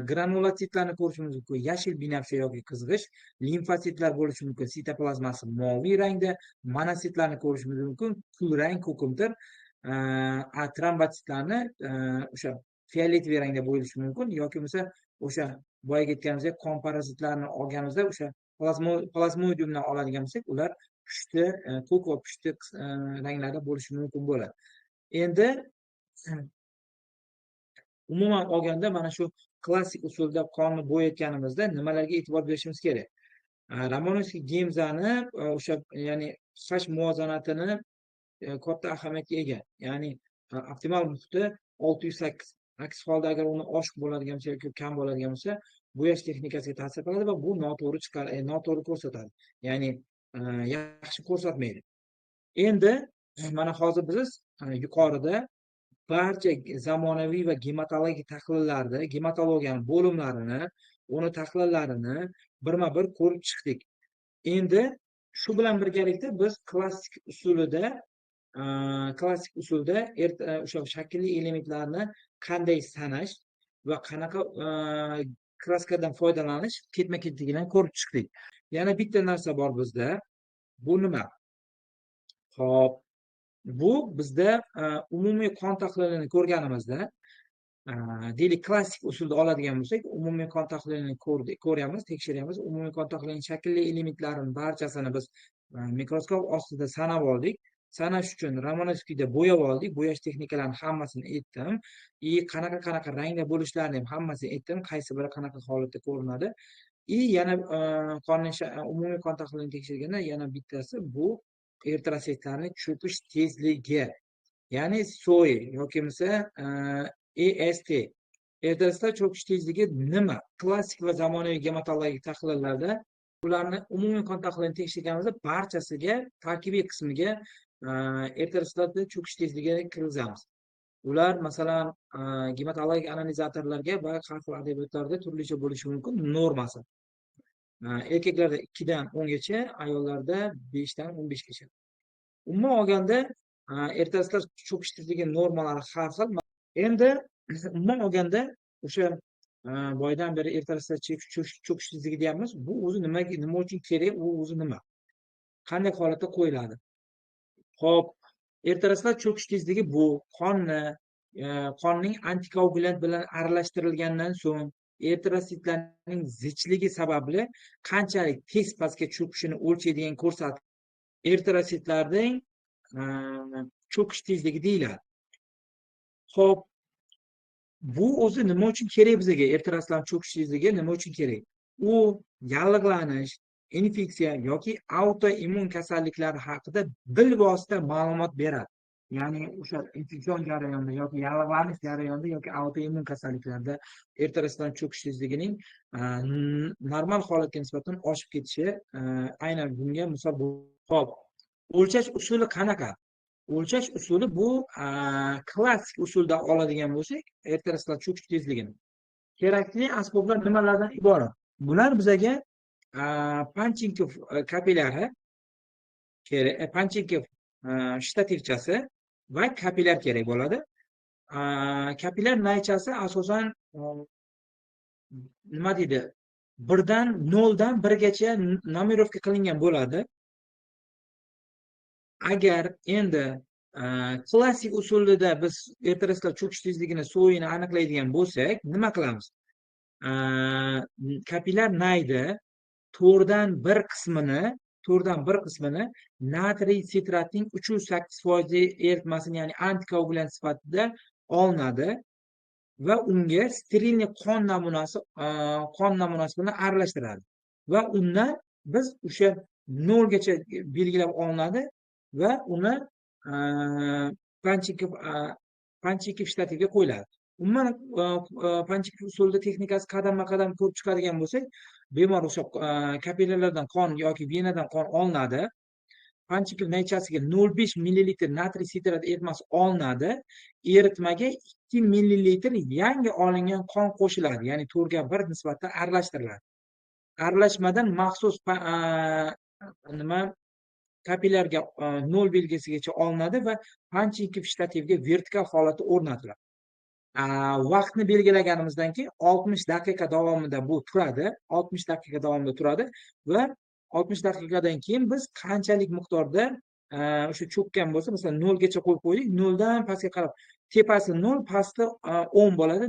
granulotsitlarni ko'rishimiz mumkin, yashil binafsha yoki qizg'ish, limfositlar bo'lishi mumkin, sitoplazmasi moviy rangda, monositlarni ko'rishimiz mumkin, kulrang ko'kimtir, trombotsitlarni o'sha fioletoviy rangda bo'lishi mumkin yoki bo'lmasa o'sha boyagi aytganimizdek qon parazitlarini olganimizda o'sha plazmodiumdan oladigan bo'lsak, ular pushti, ko'k va pushti ranglarda bo'lishi mumkin bo'ladi. Endi umuman olganda mana shu klassik usulda qonni bo'yayotganimizda nimalarga e'tibor berishimiz kerak? Romanovskiy Gimzani o'sha, ya'ni pH muvozanatini katta ahamiyatga ega. Ya'ni optimal muhiti 608. Aks holda agar uni oshiq bo'ladigan bo'lsa yoki kam bo'ladigan bo'lsa, bo'yash texnikasiga ta'sir qiladi va bu noto'g'ri chiqar, noto'g'ri ko'rsatadi. Ya'ni yaxshi ko'rsatmaydi. Endi mana hozir biz yuqorida barcha zamonaviy va gematologik tahlillarda gematologiyaning bo'limlarini, uni tahlillarini birma-bir ko'rib chiqdik. Endi shu bilan birgalikda biz klassik usulda o'sha shaklli elementlarni qanday sanash va qanaqa kraskadan foydalanish ketma-ketligini ko'rib chiqdik. Yana bitta narsa bor bizda. Bu nima? Xo'p, bu bizda umumiy qon tahlilini ko'rganimizda Deylik, klassik usulda oladigan bo'lsak, umumiy qon tahlilini ko'ryapmiz, tekshiryapmiz. Umumiy qon tahlilining shaklli elementlarini barchasini biz mikroskop ostida sanab oldik. Sanash uchun Romanovskiyda bo'yab oldik. Bo'yash texnikalarini hammasini aytdim. И qanaqa qanaqa rangda bo'lishlarini ham hammasini aytdim. Qaysi biri qanaqa holatda ko'rinadi. И yana qonning umumiy qon tahlilini tekshirganda yana bittasi bu eritrositlarning cho'kish tezligi. Ya'ni SOE yoki bo'lmasa EST. Eritrositlar cho'kish tezligi nima? Klassik va zamonaviy gematologik tahlillarda ularni umumiy qon tahlilini tekshirganimizda barchasiga tarkibiy qismiga eritrositlarni cho'kish tezligini kirgizamiz. Ular masalan gematologik analizatorlarga va har xil adabiyotlarda turlicha bo'lishi mumkin normasi. Erkaklarda 2 dan 10 gacha, ayollarda 5 dan 15 gacha. Umuman olganda eritrositlar cho'kish tezligi normalari har xil. Endi umuman olganda o'sha boydan beri eritrositlar cho'kish tezligi deyapmiz. Bu o'zi nimaga, nima uchun kerak, u o'zi nima? Qanday holatda qo'yiladi? Xo'p, eritrositlar cho'kish tezligi bu qonni qonning antikoagulyant bilan aralashtirilgandan so'ng eritrositlarning zichligi sababli qanchalik tez pastga cho'kishini o'lchaydigan ko'rsatkich eritrositlarning cho'kish tezligi deyiladi. Xo'p, bu o'zi nima uchun kerak bizga? Eritrositlar cho'kish tezligi nima uchun kerak? U yallig'lanish, infeksiya yoki autoimmun kasalliklar haqida bilvosita ma'lumot beradi. Ya'ni o'sha infeksion jarayonda yoki yallig'lanish jarayonida yoki autoimmun kasalliklarda eritrositlar cho'kish tezligining normal holatga nisbatan oshib ketishi aynan bunga misol. Xo'p, o'lchash usuli qanaqa? O'lchash usuli bu klassik usulda oladigan bo'lsak, eritrositlar cho'kish tezligini. Kerakli asboblar nimalardan iborat? Bular bizaga Panchenkov kapillyari kerak, Panchenkov shtativchasi va kapillyar kerak bo'ladi. Kapillyar naychasi asosan nima deydi? Birdan noldan birgacha нумеровка qilingan bo'ladi. Agar endi klassik usulida biz eritrositlar cho'kish tezligini, SOEni aniqlaydigan bo'lsak, nima qilamiz? Kapillyar nayni 1/4 qismini natriy sitratning 3,8 foizli eritmasini, ya'ni antikoagulyant sifatida olinadi va unga стерильный qon namunasi bilan aralashtiradi va undan biz o'sha nolgacha belgilab olinadi va uni Panchenkov shtativga qo'yiladi. Umuman Panchenkov usulida texnikasi qadamma qadam ko'rib chiqadigan bo'lsak, bemor o'sha kapillyarlardan qon yoki venadan qon olinadi. Panchenkov naychasiga 0,5 millilitr natriy sitrat eritmasi olinadi. Eritmaga 2 millilitr yangi olingan qon qo'shiladi, ya'ni 4:1 nisbatda aralashtiriladi. Aralashmadan maxsus nima kapillyarga nol belgisigacha olinadi va Panchenkov shtativga vertikal holatda o'rnatiladi. Vaqtni belgilaganimizdan keyin 60 daqiqa davomida bu turadi, 60 daqiqa davomida turadi va 60 daqiqadan keyin biz qanchalik miqdorda o'sha cho'kkan bo'lsa, masalan, nolgacha qo'yib qo'ydik, noldan pastga qarab, tepasi nol, pasti 10 bo'ladi.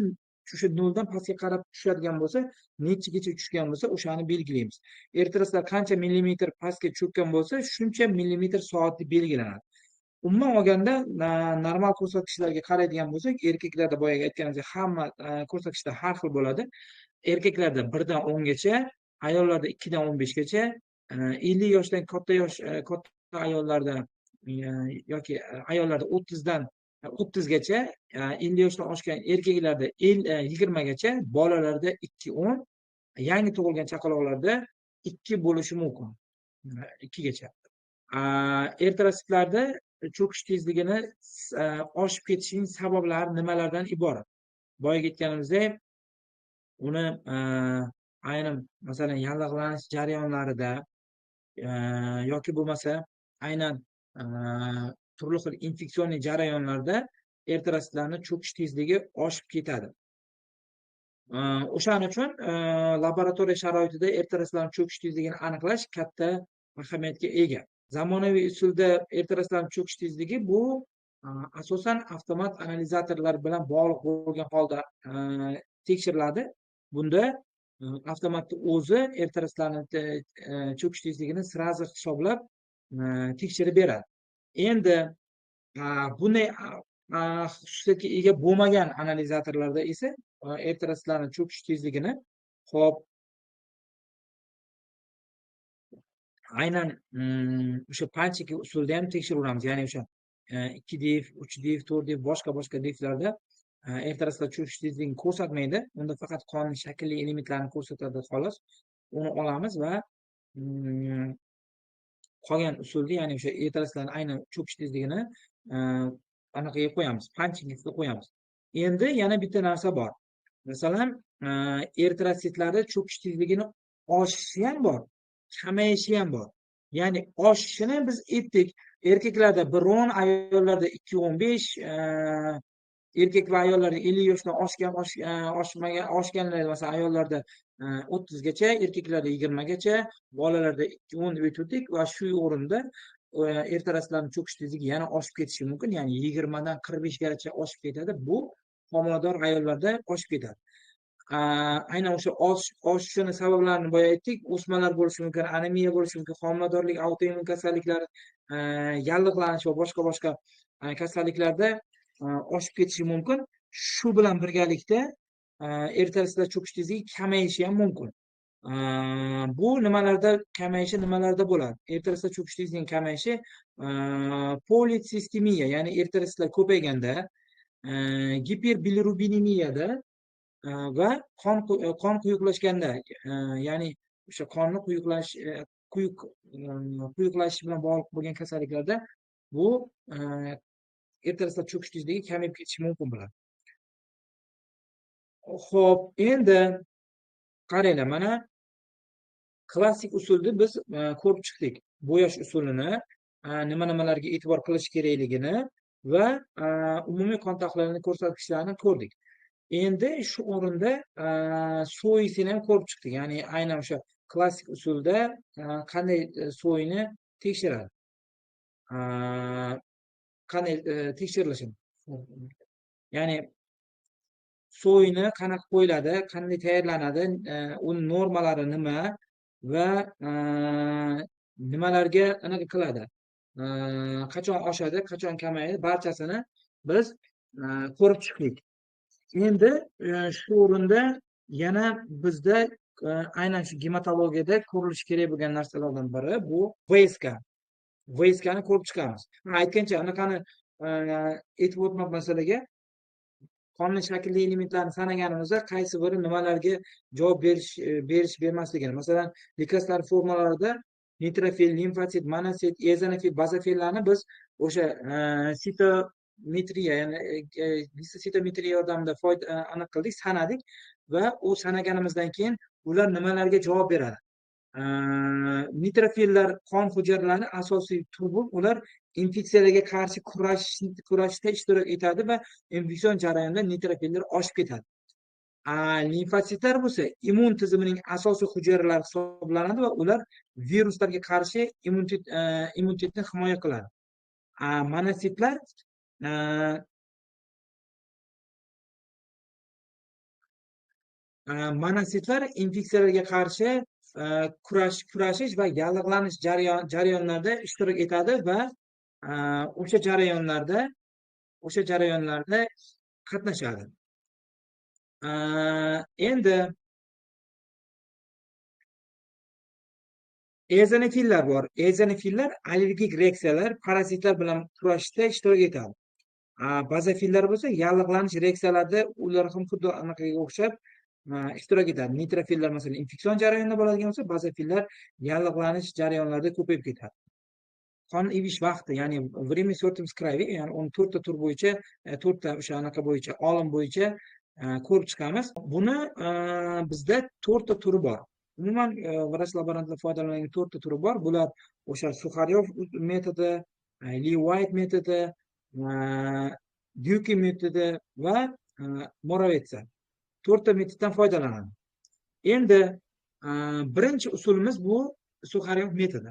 O'sha noldan pastga qarab tushadigan bo'lsa, nechigacha tushgan bo'lsa, o'shani belgilaymiz. Eritrositlar qancha millimetr pastga cho'kkan bo'lsa, shuncha millimetr soat deb belgilanadi. Umuman olganda normal ko'rsatkichlarga qaraydigan bo'lsak, erkaklarda boyagi aytganimizdek hamma ko'rsatkichlar har xil bo'ladi. Erkaklarda 1 dan 10gacha, ayollarda 2 dan 15gacha, 50 yoshdan katta yosh katta ayollarda yoki ayollarda 30dan 30gacha, 50 yoshdan oshgan erkaklarda 20gacha, bolalarda 2-10, yangi tug'ilgan chaqaloqlarda 2 bo'lishi mumkin, 2gacha. Eritrositlarda cho'kish tezligini oshib ketishining sabablari nimalardan iborat? Boyagi aytganimizdek, uni ayrim, masalan, yallig'lanish jarayonlarida yoki bo'lmasa aynan turli xil infeksionniy jarayonlarda eritrositlarni cho'kish tezligi oshib ketadi. O'shaning uchun laboratoriya sharoitida eritrositlarni cho'kish tezligini aniqlash katta ahamiyatga ega. Zamonaviy usulda eritrositlarni cho'kish tezligi bu asosan avtomat analizatorlar bilan bog'liq bo'lgan holda tekshiriladi. Bunda avtomatni o'zi eritrositlarni cho'kish tezligini sразу hisoblab tekshirib beradi. Endi bunday xususiyatga ega bo'lmagan analizatorlarda esa eritrositlarni cho'kish tezligini hop aynan o'sha panchiki usulida ham tekshiraveramiz. Ya'ni o'sha 2 def, 3 def, 4 def, boshqa deflarda eritrositlar cho'kish tezligini ko'rsatmaydi. Unda faqat qonning shaklli elementlarini ko'rsatadi xolos. Uni olamiz va qolgan usulda, ya'ni o'sha eritrositlarning aynan cho'kish tezligini anaqaga qo'yamiz, panchingga qo'yamiz. Endi yana bitta narsa bor. Masalan, eritrositlarda cho'kish tezligini oshishi ham bor, kamayishi ham bor. Ya'ni oshishini biz aytdik, erkaklarda 1.10, ayollarda 2.15, erkak va ayollarda 50 yoshdan oshgan oshmagan oshganlar, masalan, ayollarda 30 gacha, erkaklarda 20 gacha, bolalarda 2.10 deb aytdik va shu o'rinda eritrositlarning cho'kish tezligi yana oshib ketishi mumkin. Ya'ni 20 dan 45 gacha oshib ketadi. Bu homilador ayollarda oshib ketadi. Aynan o'sha oshishini sabablarini boya aytdik. O'smalar bo'lishi mumkin, anemiya bo'lishi mumkin, homiladorlik, autoimmun kasalliklar, yallig'lanish va boshqa kasalliklarda oshib ketishi mumkin. Shu bilan birgalikda eritrositlar cho'kish tezligi kamayishi ham mumkin. Bu nimalarda kamayishi, nimalarda bo'ladi? Eritrositlar cho'kish tezligining kamayishi politsistemiya, ya'ni eritrositlar ko'payganda, giperbilirubinемiyada va qon quyuqlashganda, ya'ni o'sha qonni quyuqlashishi bilan bog'liq bo'lgan kasalliklarda bu eritrositlar cho'kish tezligi kamayib ketishi mumkin bo'ladi. Xo'p, endi qaranglar, mana klassik usulni biz ko'rib chiqdik. Bo'yash usulini, nima-nimalarga e'tibor qilish kerakligini va umumiy qon tahlilining ko'rsatkichlarini ko'rdik. Endi shu o'rinda so'yisini ham ko'rib chiqdik. Ya'ni aynan o'sha klassik usulda qanday so'yini tekshiradi. Qanday tekshirilishini. Ya'ni so'yini qanaqa qo'yiladi, qanday tayyorlanadi, uning normalari nima va nimalarga anaqa qiladi, qachon oshadi, qachon kamayadi, barchasini biz ko'rib chiqdik. Endi shu o'rinda yana bizda aynan shu gematologiyada ko'rilishi kerak bo'lgan narsalardan biri bu VSK. VSKni ko'rib chiqamiz. Aytgancha anaqani aytib o'tmoq masalaga, qonning shaklli elementlarini sanaganimizda qaysi biri nimalarga javob berish bermasligini. Masalan, leykositlar formalarida nitrofil, limfosit, monosit, eozinofil, bazofillarni biz o'sha sitometriya, ya'ni sitometriya yordamida aniq qildik, sanadik va u sanaganimizdan keyin ular nimalarga javob beradi. Nitrofillar qon hujayralarining asosiy turi bo'lib, ular infeksiyalarga qarshi kurashda ishtirok etadi va infeksion jarayonda nitrofillar oshib ketadi. Limfositlar bo'lsa immun tizimining asosiy hujayralari hisoblanadi va ular viruslarga qarshi immunitetni himoya qiladi. Monositlar monositlar infeksiyalarga qarshi kurashish va yallig'lanish jarayonlarida ishtirok etadi va o'sha jarayonlarda qatnashadi. Endi eozinofillar bor. Eozinofillar allergik reaksiyalar, parazitlar bilan kurashishda ishtirok etadi. Bazofillar bo'lsa yallig'lanish reaksiyalarida ular ham xuddi anaqaga o'xshab ishtirok etadi. Nitrofillar masalan infeksion jarayonda bo'ladigan bo'lsa, bazofillar yallig'lanish jarayonlarida ko'payib ketadi. Qon ivish vaqti, ya'ni время свертывания крови, ya'ni uni to'rtta tur bo'yicha, to'rtta o'sha anaqa bo'yicha, olim bo'yicha ko'rib chiqamiz. Buni bizda to'rtta turi bor. Umuman vrach laborantlar foydalanadigan to'rtta turi bor. Bular o'sha Suxaryov metodi, Li White metodi, Dyuki metodi va Moravetsa. To'rtta metoddan foydalanadi. Endi birinchi usulimiz bu Suxaryov metodi.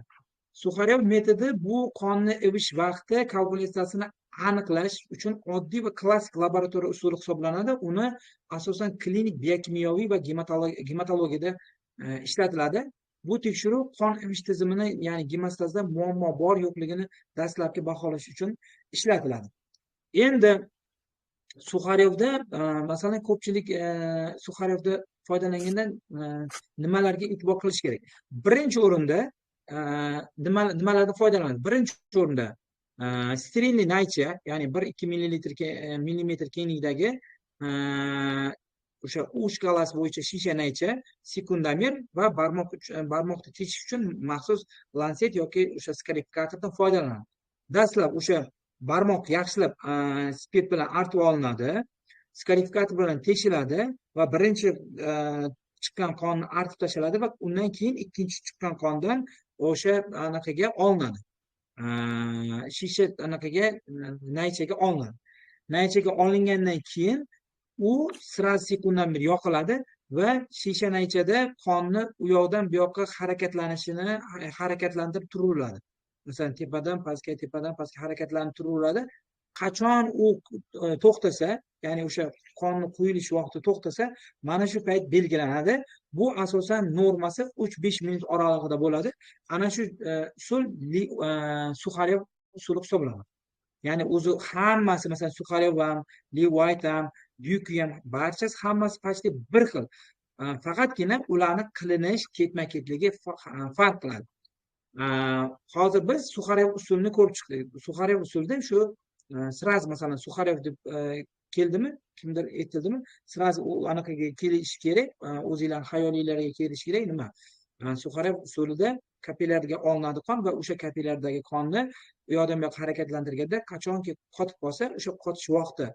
Suxaryov metodi bu qonni ivish vaqti koagulyatsiyasini aniqlash uchun oddiy va klassik laboratoriya usuli hisoblanadi. Uni asosan klinik biokimyoviy va gematologiyada ishlatiladi. Bu tekshiruv qon emish tizimini, ya'ni gemostazda muammo bor yo'qligini dastlabki baholash uchun ishlatiladi. Endi Suxarevda masalan ko'pchilik Suxarevda foydalanganda nimalarga e'tibor qilish kerak? Birinchi o'rinda nimalardan foydalanadi? Birinchi o'rinda sterilniy naycha, ya'ni 1-2 millilitr millimetr kenglikdagi o'sha U shkalasi bo'yicha shisha naycha, sekundomer va barmoqni teshish uchun maxsus lanset yoki o'sha skarifikatordan foydalanadi. Dastlab o'sha barmoq yaxshilab spirt bilan artib olinadi, skarifikator bilan teshiladi va birinchi chiqqan qonni artib tashlanadi va undan keyin ikkinchi chiqqan qondan o'sha anaqaga olinadi. Shisha anaqaga, naychaga olinadi. Naychaga olingandan keyin u сразу sekundomer yoqiladi va shisha naychada qonni u yoqdan bu yoqqa harakatlanishini harakatlantirib turaveradi. Masalan, tepadan pastga, tepadan pastga harakatlanib turaveradi. Qachon u to'xtasa, ya'ni o'sha qonni quyilish vaqti to'xtasa, mana shu payt belgilanadi. Bu asosan normasi 3-5 minut oralig'ida bo'ladi. Ana shu usul Suxarev usuli hisoblanadi. Ya'ni o'zi hammasi, masalan, Suxarev ham, Li White ham, Dyuki ham, barchasi hammasi почти bir xil. Faqatgina ularni qilinish ketma-ketligi farq qiladi. Hozir biz Suxarev usulini ko'rib chiqdik. Suxarev usulida shu сразу, masalan, Suxarev deb keldimi, kimdir aytildimi, сразу u anaqaga kelishi kerak, o'zinglarni xayolinglarga kelishi kerak nima? Suxarev usulida kapillyarga olinadi qon va o'sha kapillyardagi qonni u yoqdan bu yoqqa harakatlantirganda qachonki qotib qolsa, o'sha qotish vaqti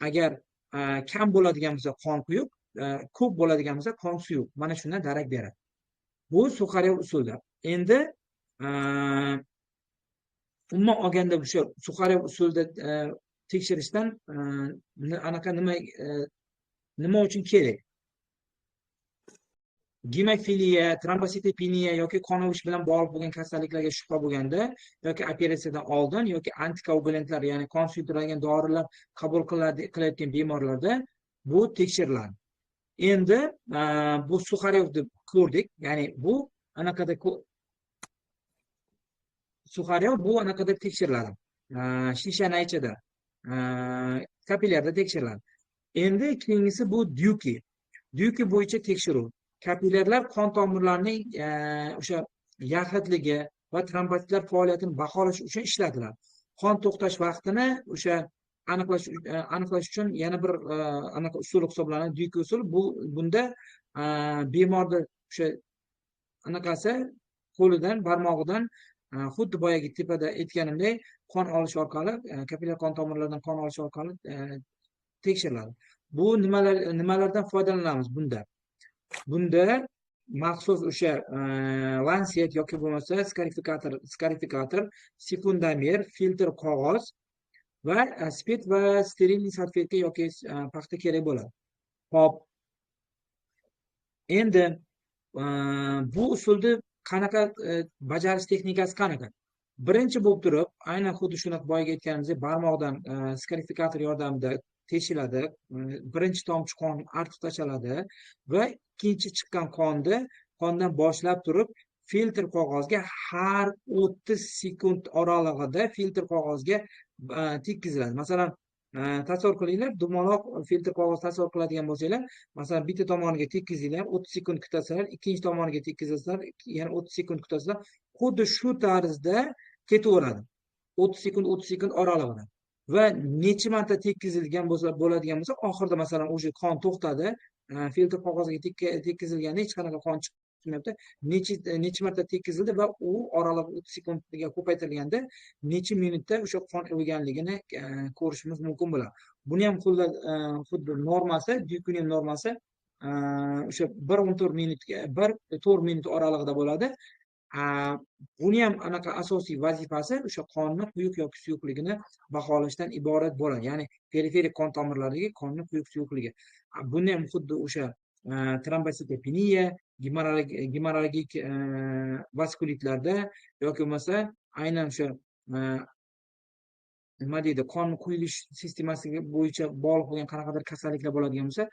agar kam bo'ladigan bo'lsa qon quyuq, ko'p bo'ladigan bo'lsa qon suyuq. Mana shundan darak beradi. Bu Suxarev usulida. Endi umuman olganda o'sha Suxarev usulida tekshirishdan anaqa nima uchun kerak? Gemofiliya, trombositopeniya yoki qon ovish bilan bog'liq bo'lgan kasalliklarga shubha bo'lganda yoki operatsiyadan oldin yoki antikoagulantlar, ya'ni qon suyultiradigan dorilar qabul qilayotgan bemorlarda bu tekshiriladi. Endi bu Suxarev deb ko'rdik, ya'ni bu anaqada Suxarev bu anaqada tekshiriladi. Shisha naychada, kapillyarda tekshiriladi. Endi keyingisi bu Dyuki. Dyuki bo'yicha tekshiruv. Kapillyarlar qon tomirlarining o'sha yaxlitligi va trombositlar faoliyatini baholash uchun ishlatiladi. Qon to'xtash vaqtini o'sha aniqlash uchun yana bir anaqa usul hisoblanadi, Dyuki usuli. Bu bunda bemorni o'sha anaqasi qo'lidan, barmog'idan xuddi boyagi tepada aytganimdek qon olish orqali, kapillyar qon tomirlaridan qon olish orqali tekshiriladi. Bu nimalardan foydalanamiz bunda? Bunda maxsus o'sha lanset yoki bo'lmasa skarifikator, sekundomer, filtr qog'oz va spirt va sterilniy salfetka yoki paxta kerak bo'ladi. Xo'p. Endi bu usulni qanaqa bajarish texnikasi qanaqa? Birinchi bo'lib turib, aynan xuddi shunaqa boyagi aytganimizdek barmoqdan skarifikator yordamida teshiladi. Birinchi tomchi qon artib tashlanadi va ikkinchi chiqqan qondan boshlab turib filtr qog'ozga har 30 sekund oralig'ida filtr qog'ozga tekkiziladi. Masalan, tasavvur qilinglar, dumaloq filtr qog'oz tasavvur qiladigan bo'lsanglar, masalan, bitta tomoniga tekkizinglar, 30 sekund kutasizlar, ikkinchi tomoniga tekkizasizlar, yana 30 sekund kutasizlar. Xuddi shu tarzda ketaveradi. 30 sekund, 30 sekund oralig'ida. Va necha marta tekkizilgan bo'lsa, bo'ladigan bo'lsa, oxirida masalan o'sha qon to'xtadi, filtr qog'ozga tekkizilganda hech qanaqa qon chiqmayapti. Necha marta tekkizildi va u oraliq 30 sekundga ko'paytirilganda necha minutda o'sha qon iviganligini ko'rishimiz mumkin bo'ladi. Buni ham xuddi normasi, Dyukining normasi o'sha 1-14 minutga, 1-4 minut oralig'ida bo'ladi. Buni ham anaqa asosiy vazifasi o'sha qonni quyuq yoki suyuqligini baholashdan iborat bo'ladi. Ya'ni periferik qon tomirlaridagi qonni quyuq suyuqligi. Buni ham xuddi o'sha trombositopeniya, gemorragik vaskulitlarda yoki bo'lmasa aynan o'sha Nima deydi, qon quyilish sistemasiga bo'yicha bog'liq bo'lgan qanaqadir kasalliklar bo'ladigan bo'lsa,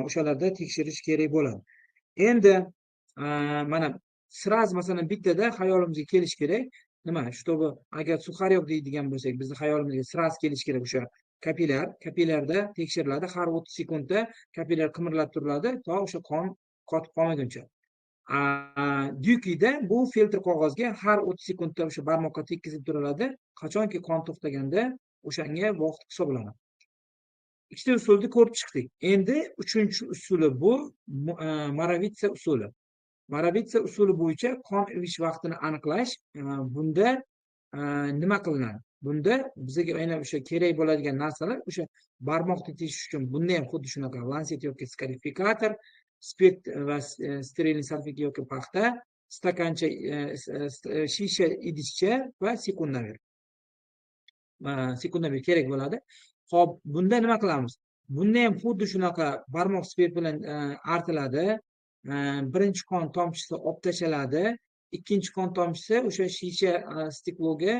o'shalarda tekshirish kerak bo'ladi. Endi mana сразу, masalan, bittada xayolimizga kelishi kerak nima, чтобы agar Suxaryov deydigan bo'lsak, bizni xayolimizga сразу kelishi kerak o'sha kapillyar. Kapillyarda tekshiriladi, har 30 sekundda kapillyar qimirlab turiladi, to o'sha qon qotib qolmaguncha. Dyukida bu filtr qog'ozga har 30 sekundda o'sha barmoqqa tekkizib turiladi, qachonki qon to'xtaganda, o'shanga vaqt hisoblanadi. Ikkita usulni ko'rib chiqdik. Endi uchinchi usuli bu Moravitsa usuli. Moravitsa usuli bo'yicha qon ivish vaqtini aniqlash. Bunda nima qilinadi? Bunda bizga aynan o'sha kerak bo'ladigan narsalar o'sha barmoqni teshish uchun, bunda ham xuddi shunaqa lanset yoki skarifikator, spirt va стерильный salfetka yoki paxta, stakancha, shisha idishcha va sekundomer. Sekundomer kerak bo'ladi. Ho'p, bunda nima qilamiz? Bunda ham xuddi shunaqa barmoq spirt bilan artiladi. Birinchi qon tomchisi olib tashlanadi, ikkinchi qon tomchisi o'sha shisha стекло ga,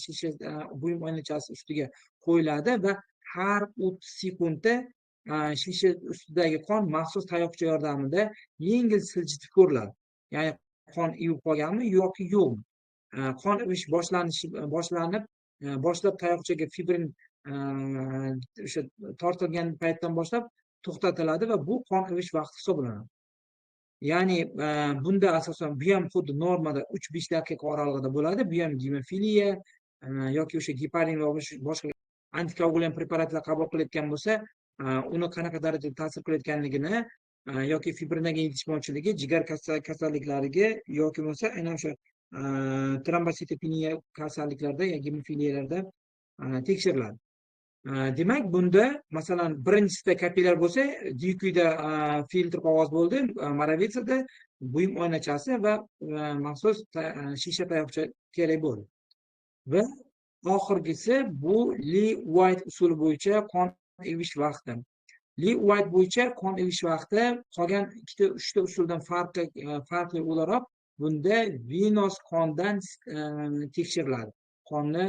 shisha buyum oynachasi ustiga qo'yiladi va har 30 sekundda shisha ustidagi qon maxsus tayoqcha yordamida yengil siljitib ko'riladi, ya'ni qon ivib qolganmi yoki yo'qmi. Qon ivish boshlanishi boshlanib boshlab tayoqchaga fibrin o'sha tortilgan paytdan boshlab to'xtatiladi va bu qon ivish vaqti hisoblanadi. Ya'ni bunda asosan bu ham xuddi normada 3-5 daqiqa oralig'ida bo'ladi. Bu ham gemofiliya yoki o'sha geparin va boshqa antikoagulyant preparatlar qabul qilayotgan bo'lsa, uni qanaqa darajada ta'sir qilayotganligini yoki fibrinogen yetishmovchiligi, jigar kasalliklariga yoki bo'lmasa aynan o'sha trombositopeniya kasalliklarida yoki gemofiliyalarda tekshiriladi. Demak, bunda, masalan, birinchisida kapillyar bo'lsa, Dyukida filtr qog'oz bo'ldi, Moravitsada buyum oynachasi va maxsus shisha tayoqcha kerak bo'ldi. Va oxirgisi bu Li Uayt usuli bo'yicha qon evish vaqti. Li Uayt bo'yicha qon evish vaqti qolgan ikkita, uchta usuldan farqli o'laroq bunda venoz qondan tekshiriladi qonni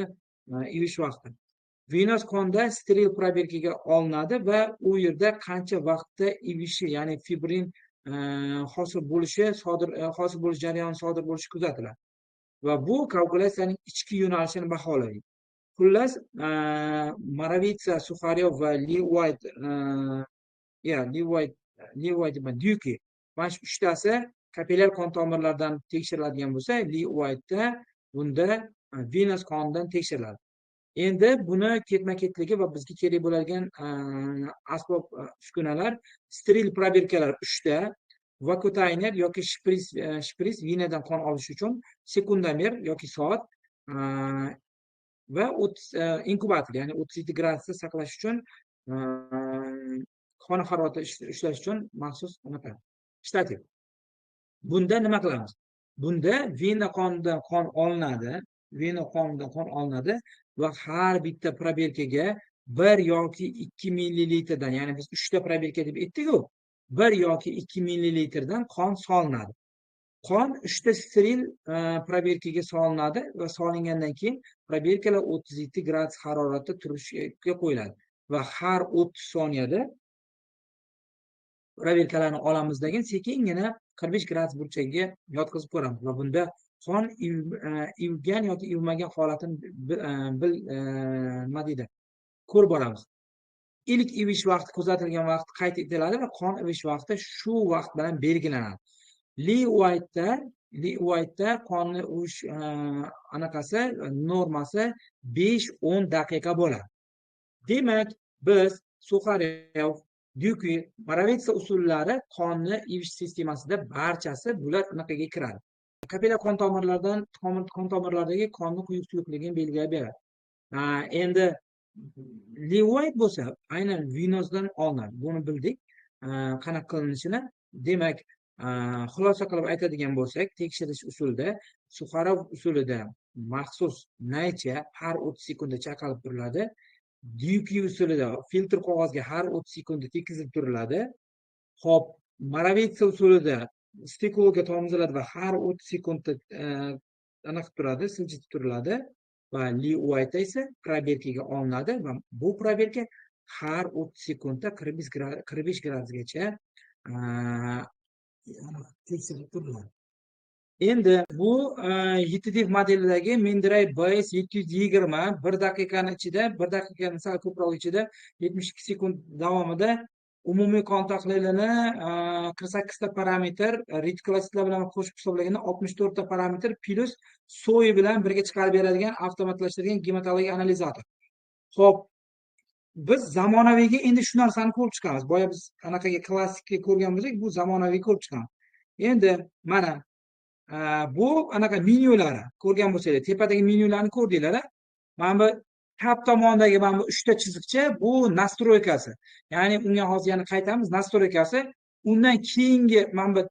evish vaqti. Venoz qonda steril probirkaga olinadi va u yerda qancha vaqtda ivishi, ya'ni fibrin hosil bo'lish jarayoni sodir bo'lishi kuzatiladi va bu koagulyatsiyaning ichki yo'nalishini baholaydi. Xullas, Moravitsa, Suxaryov va Li Uayt, ya Li Uayt, Dyuki, mana shu uchtasi kapillyar qon tomirlaridan tekshiriladigan bo'lsa, Li Uaytda bunda venoz qonidan tekshiriladi. Endi buni ketma ketligi va bizga kerak bo'ladigan asbob uskunalar: steril probirkalar uchta, vakutayner yoki shpris venadan qon olish uchun, sekundomer yoki soat va inkubator, ya'ni 37 gradusda saqlash uchun, xona haroratida ushlash uchun maxsus anaqa shtativ. Bunda nima qilamiz? Bunda vena qonidan qon olinadi, vena qonidan qon olinadi va har bitta probirkaga 1 yoki 2 millilitrdan, ya'ni biz uchta probirka deb aytdik-ku, 1 yoki 2 millilitrdan qon solinadi. Qon uchta steril probirkaga solinadi va solingandan keyin probirkalar 37 gradus haroratda turishga qo'yiladi va har 30 soniyada probirkalarni olamiz, keyin sekingina 45 gradus burchagiga yotqizib ko'ramiz va bunda qon ivgan yoki ivmagan holatini bil nima deydi, ko'rib boramiz. Ilk ivish vaqti kuzatilgan vaqt qayd etiladi va qon ivish vaqti shu vaqt bilan belgilanadi. Li Uaytda qonni ivish anaqasi normasi 5-10 daqiqa bo'ladi. Demak, biz Suxarev, Dyuki, Moravitsa usullari qonni ivish sistemasida barchasi bular anaqaga kiradi. Kapillyar qon tomirlaridan, qon tomirlaridagi qonni quyuq suyuqligini belgilab beradi. Endi Li Uayt bo'lsa, aynan venozdan olinadi. Buni bildik qanaqa qilinishini. Demak, xulosa qilib aytadigan bo'lsak, tekshirish usulida Suxarov usulida maxsus naycha har 30 sekundda chaqalib turiladi. Dyuki usulida filtr qog'ozga har 30 sekundda tekkizib turiladi. Ho'p, Moravitsa usulida стекло ga tomiziladi va har 30 sekundda anaqa qilib turadi, siljitib turiladi. Va Li Uaytda esa проверка ga olinadi va bu проверка har 30 sekundda 45 gradusgacha tekshirib turiladi. Endi bu 7D modelidagi Mindray BS 720 1 daqiqani ichida, 1 daqiqani sal ko'proq ichida, 72 sekund davomida umumiy qon tahlilini 48 ta parametr, retikulositlar bilan qo'shib hisoblaganda 64 ta parametr plyus SOI bilan birga chiqarib beradigan avtomatlashtirilgan gematologik analizator. Xo'p, biz zamonaviyga endi shu narsani ko'rib chiqamiz. Boya biz anaqaga, klassikka ko'rgan bo'lsak, bu zamonaviy ko'rib chiqamiz. Endi mana bu anaqa menyulari ko'rgan bo'lsanglar, tepadagi menyularni ko'rdinglar. Mana bu chap tomondagi mana bu uchta chiziqcha, bu настройка si. Ya'ni unga hozir yana qaytamiz, настройка si. Undan keyingi mana bu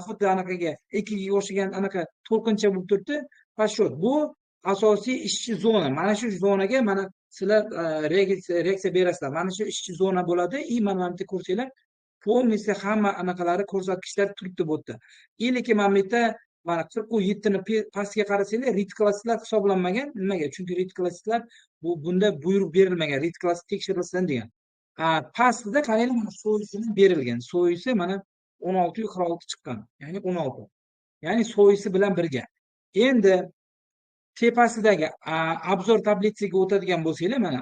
xuddi anaqaga, ikkiga o'xshagan anaqa to'lqincha bo'lib turibdi. Подсчет. Bu asosiy ishchi zona. Mana shu zonaga mana sizlar reaksiya berasizlar. Mana shu ishchi zona bo'ladi. И mana bu yerda ko'rsanglar, полностью hamma anaqalari, ko'rsatkichlar turibdi bu yerda. Или mana bu yerda mana 47 ni pastga qarasanglar, retikulositlar hisoblanmagan. Nimaga? Chunki retikulositlar bu bunda buyruq berilmagan, retikulotsit tekshirilsin degan. Pastida qaranglar, mana SOI sini berilgan. SOI si mana 16,46 chiqqan. Ya'ni 16. Ya'ni SOI si bilan birga. Endi tepasidagi обзор таблица ga o'tadigan bo'lsanglar, mana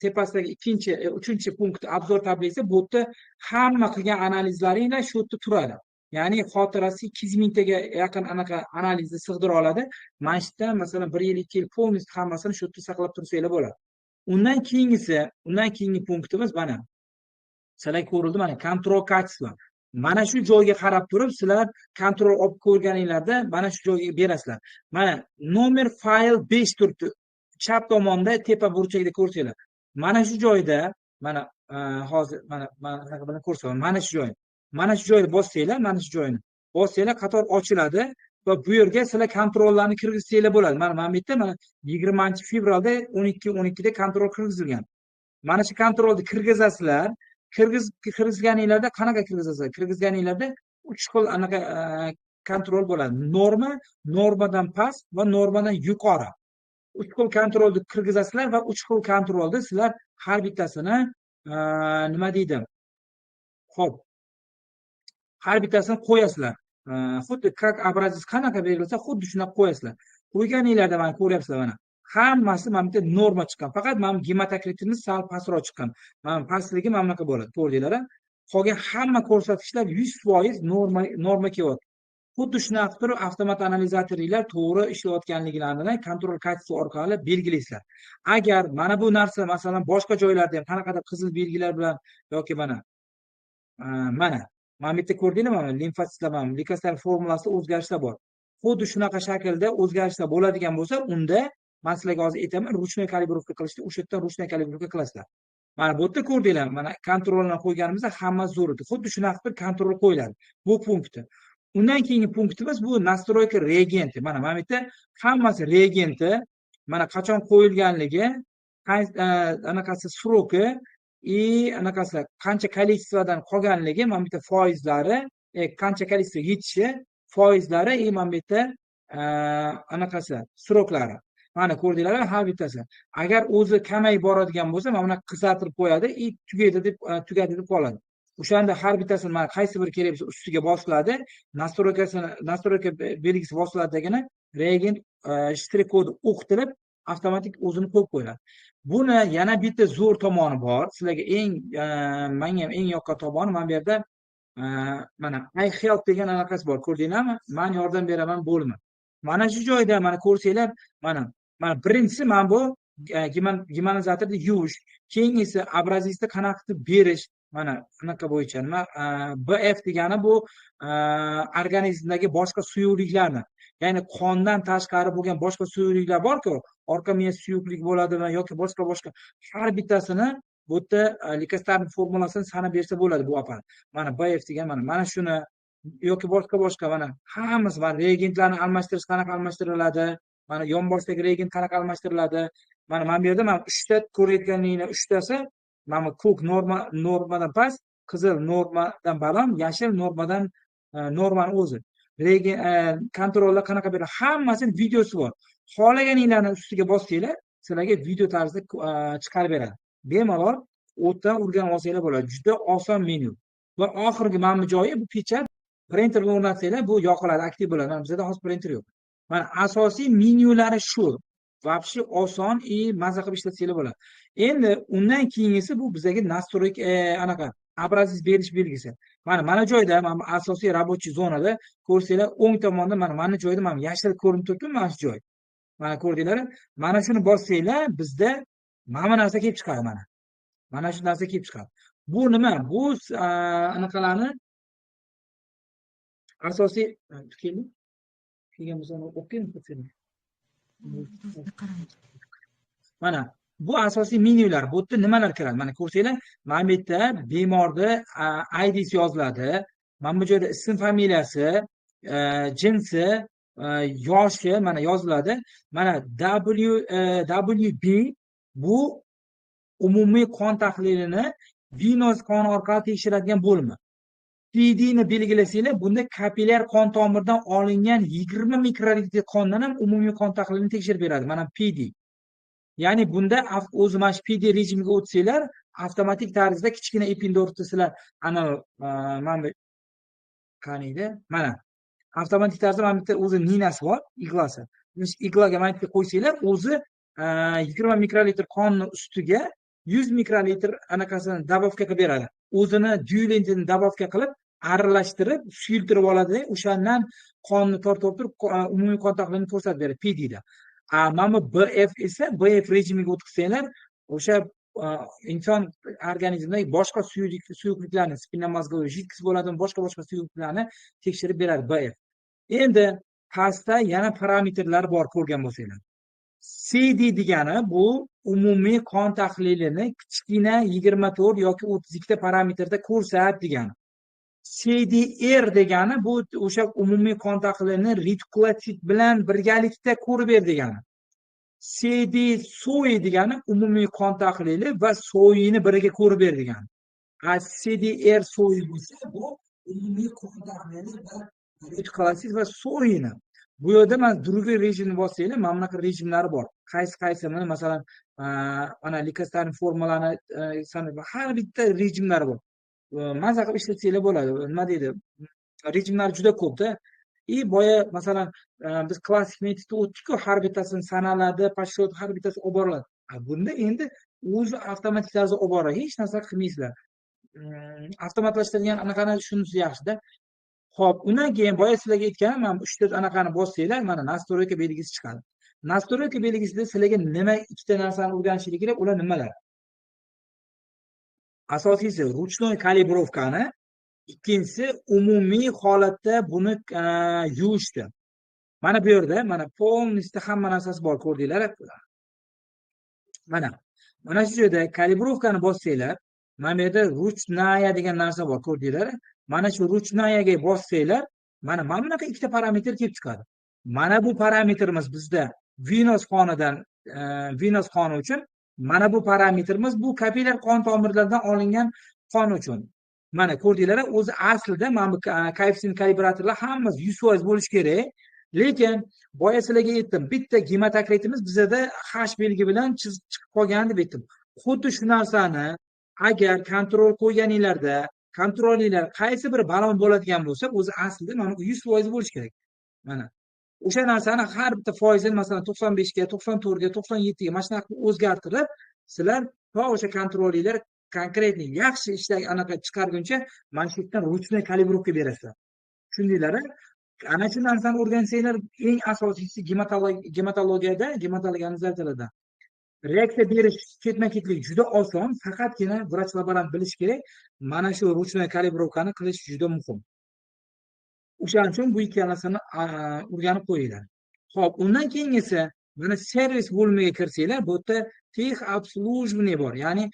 tepasidagi ikkinchi, uchinchi punkt, обзор таблица. Bu yerda hamma qilgan analizlaringlar shu yerda turadi. Ya'ni xotirasi 200 mingtaga yaqin anaqa analizni sig'dira oladi. Mana shu yerda, masalan, bir yil, 2 yil полностью hammasini shu yerda saqlab tursanglar bo'ladi. Undan keyingisi, undan keyingi punktimiz, mana sizlarga ko'rildi, mana контроль качества. Mana shu joyga qarab turib, sizlar контроль olib ko'rganinglarda mana shu joyga berasizlar. Mana номер файл 5 turibdi chap tomonda, tepa burchagida ko'rsanglar. Mana shu joyda, mana hozir mana anaqa bilan ko'rsataman. Mana shu joy, mana shu joyni bossanglar, mana shu joyni bossanglar, qator ochiladi va bu yerga sizlar контроль larni kirgizsanglar bo'ladi. Mana bu yerda, mana 20-fevralda 12:12da контроль kirgizilgan. Mana shu контроль ni kirgizasizlar. Kirgizganinglarda qanaqa kirgizasizlar? Kirgizganinglarda uch xil anaqa контроль bo'ladi: norma, normadan past va normadan yuqori. Uch xil контроль ni kirgizasizlar va uch xil контроль ni sizlar har bittasini, nima deydi, ho'p, har bittasini qo'yasizlar. Xuddi как образец qanaqa berilsa, xuddi shunaqa qo'yasizlar. Qo'yganinglarda mana ko'ryapsizlar, mana hammasi mana bu yerda norma chiqqan. Faqat mana bu gematokritimiz sal pastroq chiqqan. Mana pastligi mana bunaqa bo'ladi, ko'rdinglar. Qolgan hamma ko'rsatkichlar 100% norma kelyapti. Xuddi shunaqa qilib turib, avtomat analizatoringlar to'g'ri ishlayotganliklarini контроль качества orqali belgilaysizlar. Agar mana bu narsa, masalan, boshqa joylarda ham qanaqadir qizil belgilar bilan yoki mana bu yerda ko'rdinglar, mana limfotsitlar, mana leykositlar formulasida o'zgarishlar bor. Xuddi shunaqa shaklda o'zgarishlar bo'ladigan bo'lsa, unda man sizlarga hozir aytaman, ручной калибровка qilishni, o'sha yerdan ручной калибровка qilasizlar. Mana bu yerda ko'rdinglar, mana контроль ni qo'yganimizda hammasi zo'r edi. Xuddi shunaqa qilib контроль qo'yiladi bu punktda. Undan keyingi punktimiz bu настройка reagenti. Mana bu yerda hammasi reagenti, mana qachon qo'yilganligi, anaqasi, сроки и anaqasi, qancha количество dan qolganligi, mana bu yerda foizlari, qancha количество yetishi, foizlari и mana bu yerda anaqasi, срок lari. Mana ko'rdinglar, har bittasi. Agar o'zi kamayib boradigan bo'lsa, mana bunaqa qizartirib qo'yadi и tugaydi deb, tugadi deb qoladi. O'shanda har bittasini, mana qaysi biri kerak bo'lsa, ustiga bosiladi, настройка sini, настройка belgisi bosiladidagina reagent shtrix kodi o'qitilib, avtomatik o'zini qo'yib qo'yadi. Buni yana bitta zo'r tomoni bor. Sizlarga eng, menga ham eng yoqqan tomoni, mana bu yerda mana "I help" degan anaqasi bor, ko'rdinglarmi? Man yordam beraman bo'limi. Mana shu joyda mana ko'rsanglar, mana birinchisi mana bu gemoanalizatorni yuvish, keyingisi образец ni qanaqa qilib berish, mana anaqa bo'yicha nima, BF degani bu organizmdagi boshqa suyuqliklarni, ya'ni qondan tashqari bo'lgan boshqa suyuqliklar borku, orqa miya suyuqlik bo'ladimi yoki boshqa boshqa, har bittasini bu yerda leykositlar formulasini sanab bersa bo'ladi bu apparat. Mana BF degan, mana shuni yoki boshqa boshqa, mana hammasi, mana reagentlarni almashtirish qanaqa almashtiriladi, mana yonboshdagi reagent qanaqa almashtiriladi. Mana bu yerda mana uchta ko'rayotganinglar, uchtasi mana bu ko'k norma, normadan past, qizil normadan baland, yashil normadan, normani o'zi. Reagent контроль lar qanaqa beradi, hammasini videosi bor. Xohlaganinglarni ustiga bossanglar, sizlarga video tarzida chiqarib beradi. Bemalol o'tdan o'rganib olsanglar bo'ladi. Juda oson menyu. Va oxirgi mana bu joyi bu печать, printerga o'rnatsanglar, bu yoqiladi, aktiv bo'ladi. Mana bizda hozir printer yo'q. Mana asosiy menyulari shu. Вообще oson и maza qilib ishlatsanglar bo'ladi. Endi undan keyingisi bu bizga настройка, anaqa образец berish belgisi. Mana joyda, mana bu asosiy рабочий zonada ko'rsanglar, o'ng tomonda mana joyda mana yashil ko'rinib turibdi, mana shu joy. Mana ko'rdinglar? Mana shuni bossanglar, bizda mana bu narsa kelib chiqadi mana. Mana shu narsa kelib chiqadi. Bu nima? Bu anaqalarni asosiy keldi. Kelgan bo'lsa, o'qib keling. Mana bu asosiy menyular. Bu yerda nimalar kiradi? Mana ko'rsanglar, mana bu yerda bemorni IDsi yoziladi. Mana bu joyda ism, familiyasi, jinsi, yoshi mana yoziladi. Mana WB bu umumiy qon tahlilini venoz qon orqali tekshiradigan bo'limi. PD ni belgilasanglar, bunda kapillyar qon tomirdan olingan 20 mikrolitr qondan ham umumiy qon tahlilini tekshirib beradi. Mana PD. Ya'ni bunda o'zi mana shu PD rejimiga o'tsanglar, avtomatik tarzda kichkina Eppendorfni sizlar ana mana bu qaniydi? Mana avtomatik tarzda mana bitta o'zi ninasi bor, игла si. Игла ga mana yerga qo'ysanglar, o'zi 20 mikrolitr qonni ustiga 100 mikrolitr anaqasini добавка qilib beradi. O'zini diluent ini добавка qilib, aralashtirib, suyultirib oladi, o'shandan qonni tortib turib, umumiy qon tahlilini ko'rsatib beradi PDda. A mana bu BF esa, BF rejimiga o'tkazsanglar, o'sha inson organizmidagi boshqa suyuqliklarni, спинномозговой жидкость bo'ladimi, boshqa suyuqliklarni tekshirib beradi BF. Endi pastda yana parametrlar bor, ko'rgan bo'lsanglar. CD degani bu umumiy qon tahlilini kichkina 24 yoki 32 ta parametrda ko'rsat degani. CDR degani bu o'sha umumiy qon tahlilini retikulotsit bilan birgalikda ko'rib ber degani. CD SOI degani umumiy qon tahlili va SOIni biriga ko'rib ber degani. A CDR SOI bo'lsa, bu umumiy qon tahlili va retikulotsit va SOIni. Bu yerda mana другой rejimni bossanglar, mana bunaqa rejimlari bor. Qaysi qaysi mana masalan, mana leykotsitlarning formalarini har bitta rejimlari bor. Maza qilib ishlatsanglar bo'ladi. Nima deydi? Rejimlar juda ko'pda. И boya masalan biz klassik metodda o'tdik-ku, har bittasini sanaladi, подсчет har bittasi olib boriladi. Bunda endi o'zi avtomatik tarzda olib boradi. Hech narsa qilmaysizlar. Avtomatlashtirilgan anaqani shunisi yaxshida. Xo'p, undan keyin boya sizlarga aytganim, mana bu uchta anaqani bossanglar, mana настройка belgisi chiqadi. Настройка belgisida sizlarga nima ikkita narsani o'rganishlik kerak, ular nimalar? Asosiysi ручной калибровка ni, ikkinchisi umumiy holatda buni yuvishni. Mana bu yerda mana полностью hamma narsasi bor, ko'rdinglar. Mana mana shu joyda калибровка ni bossanglar, mana bu yerda ручная degan narsa bor, ko'rdinglar. Mana shu ручная ga bossanglar, mana bunaqa ikkita parametr kelib chiqadi. Mana bu parametrimiz bizda venoz qonidan, venoz qoni uchun, mana bu parametrimiz bu kapillyar qon tomirlaridan olingan qon uchun. Mana ko'rdinglar, o'zi aslida mana bu koeffitsient kalibratorlar hammasi 100% bo'lishi kerak. Lekin boya sizlarga aytdim, bitta gematokritimiz bizada H belgi bilan chizib chiqib qolgan deb aytdim. Xuddi shu narsani agar kontrol qo'yganinglarda, kontrolinglar qaysi bir balon bo'ladigan bo'lsa, o'zi aslida mana bu 100% bo'lishi kerak. Mana o'sha narsani har bitta foizini, masalan, 95 ga, 94 ga, 97 ga mana shunaqa qilib o'zgartirib, sizlar to o'sha kontrolinglar конкретный yaxshi ishlar anaqa chiqarguncha mana shu yerdan ручной калибровка berasizlar. Tushundinglar? Ana shu narsani o'rgansanglar, eng asosiysi gematologiyada, gematologiya analizatorida reaksiya berish ketma-ketlik juda oson, faqatgina vrach laborant bilish kerak. Mana shu ручной калибровка ni qilish juda muhim. O'shaning uchun bu ikkalasini o'rganib qo'yinglar. Xo'p, undan keyingisi mana servis bo'limiga kirsanglar, bu yerda техобслуживание bor, ya'ni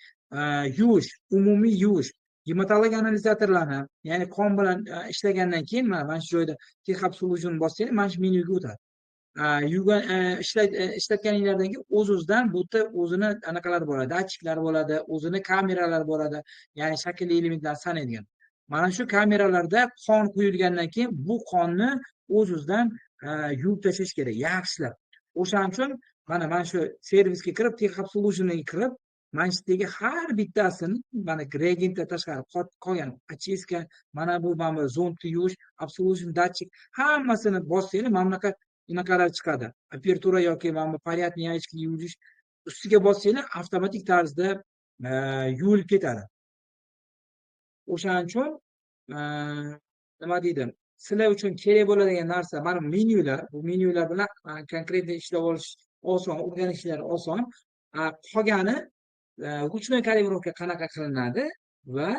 yuvish, umumiy yuvish. Gematologiya analizatorlarni, ya'ni qon bilan ishlagandan keyin mana shu joyda техобслуживание bossanglar, mana shu menyuga o'tadi. Yuvgan ishlatganinglardan keyin o'z-o'zidan bu yerda o'zini anaqalari bo'ladi, datchiklar bo'ladi, o'zini kameralari bo'ladi, ya'ni shaklli elementlarni sanaydigan. Mana shu kameralarda qon quyilgandan keyin bu qonni o'z-o'zidan yuvib tashlash kerak, yaxshilab. O'shaning uchun mana shu servisga kirib, техобслуживание kirib, mana shu yerdagi har bittasini, mana reagentdan tashqari qolgan очистка, mana bu zondni yuvish, обслуживание datchik, hammasini bossanglar, mana bunaqa unaqalar chiqadi. Apertura yoki mana bu порядный яички yuvish ustiga bossanglar, avtomatik tarzda yuvilib ketadi. O'shaning uchun nima deydi, sizlar uchun kerak bo'ladigan narsa mana menyular. Bu menyular bilan конкретно ishlab olish oson, o'rganishlar oson. Qolgani ручной калибровка qanaqa qilinadi va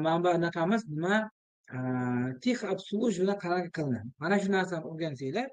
mana bu anaqamiz nima, техобслуживание qanaqa qilinadi, mana shu narsani o'rgansanglar.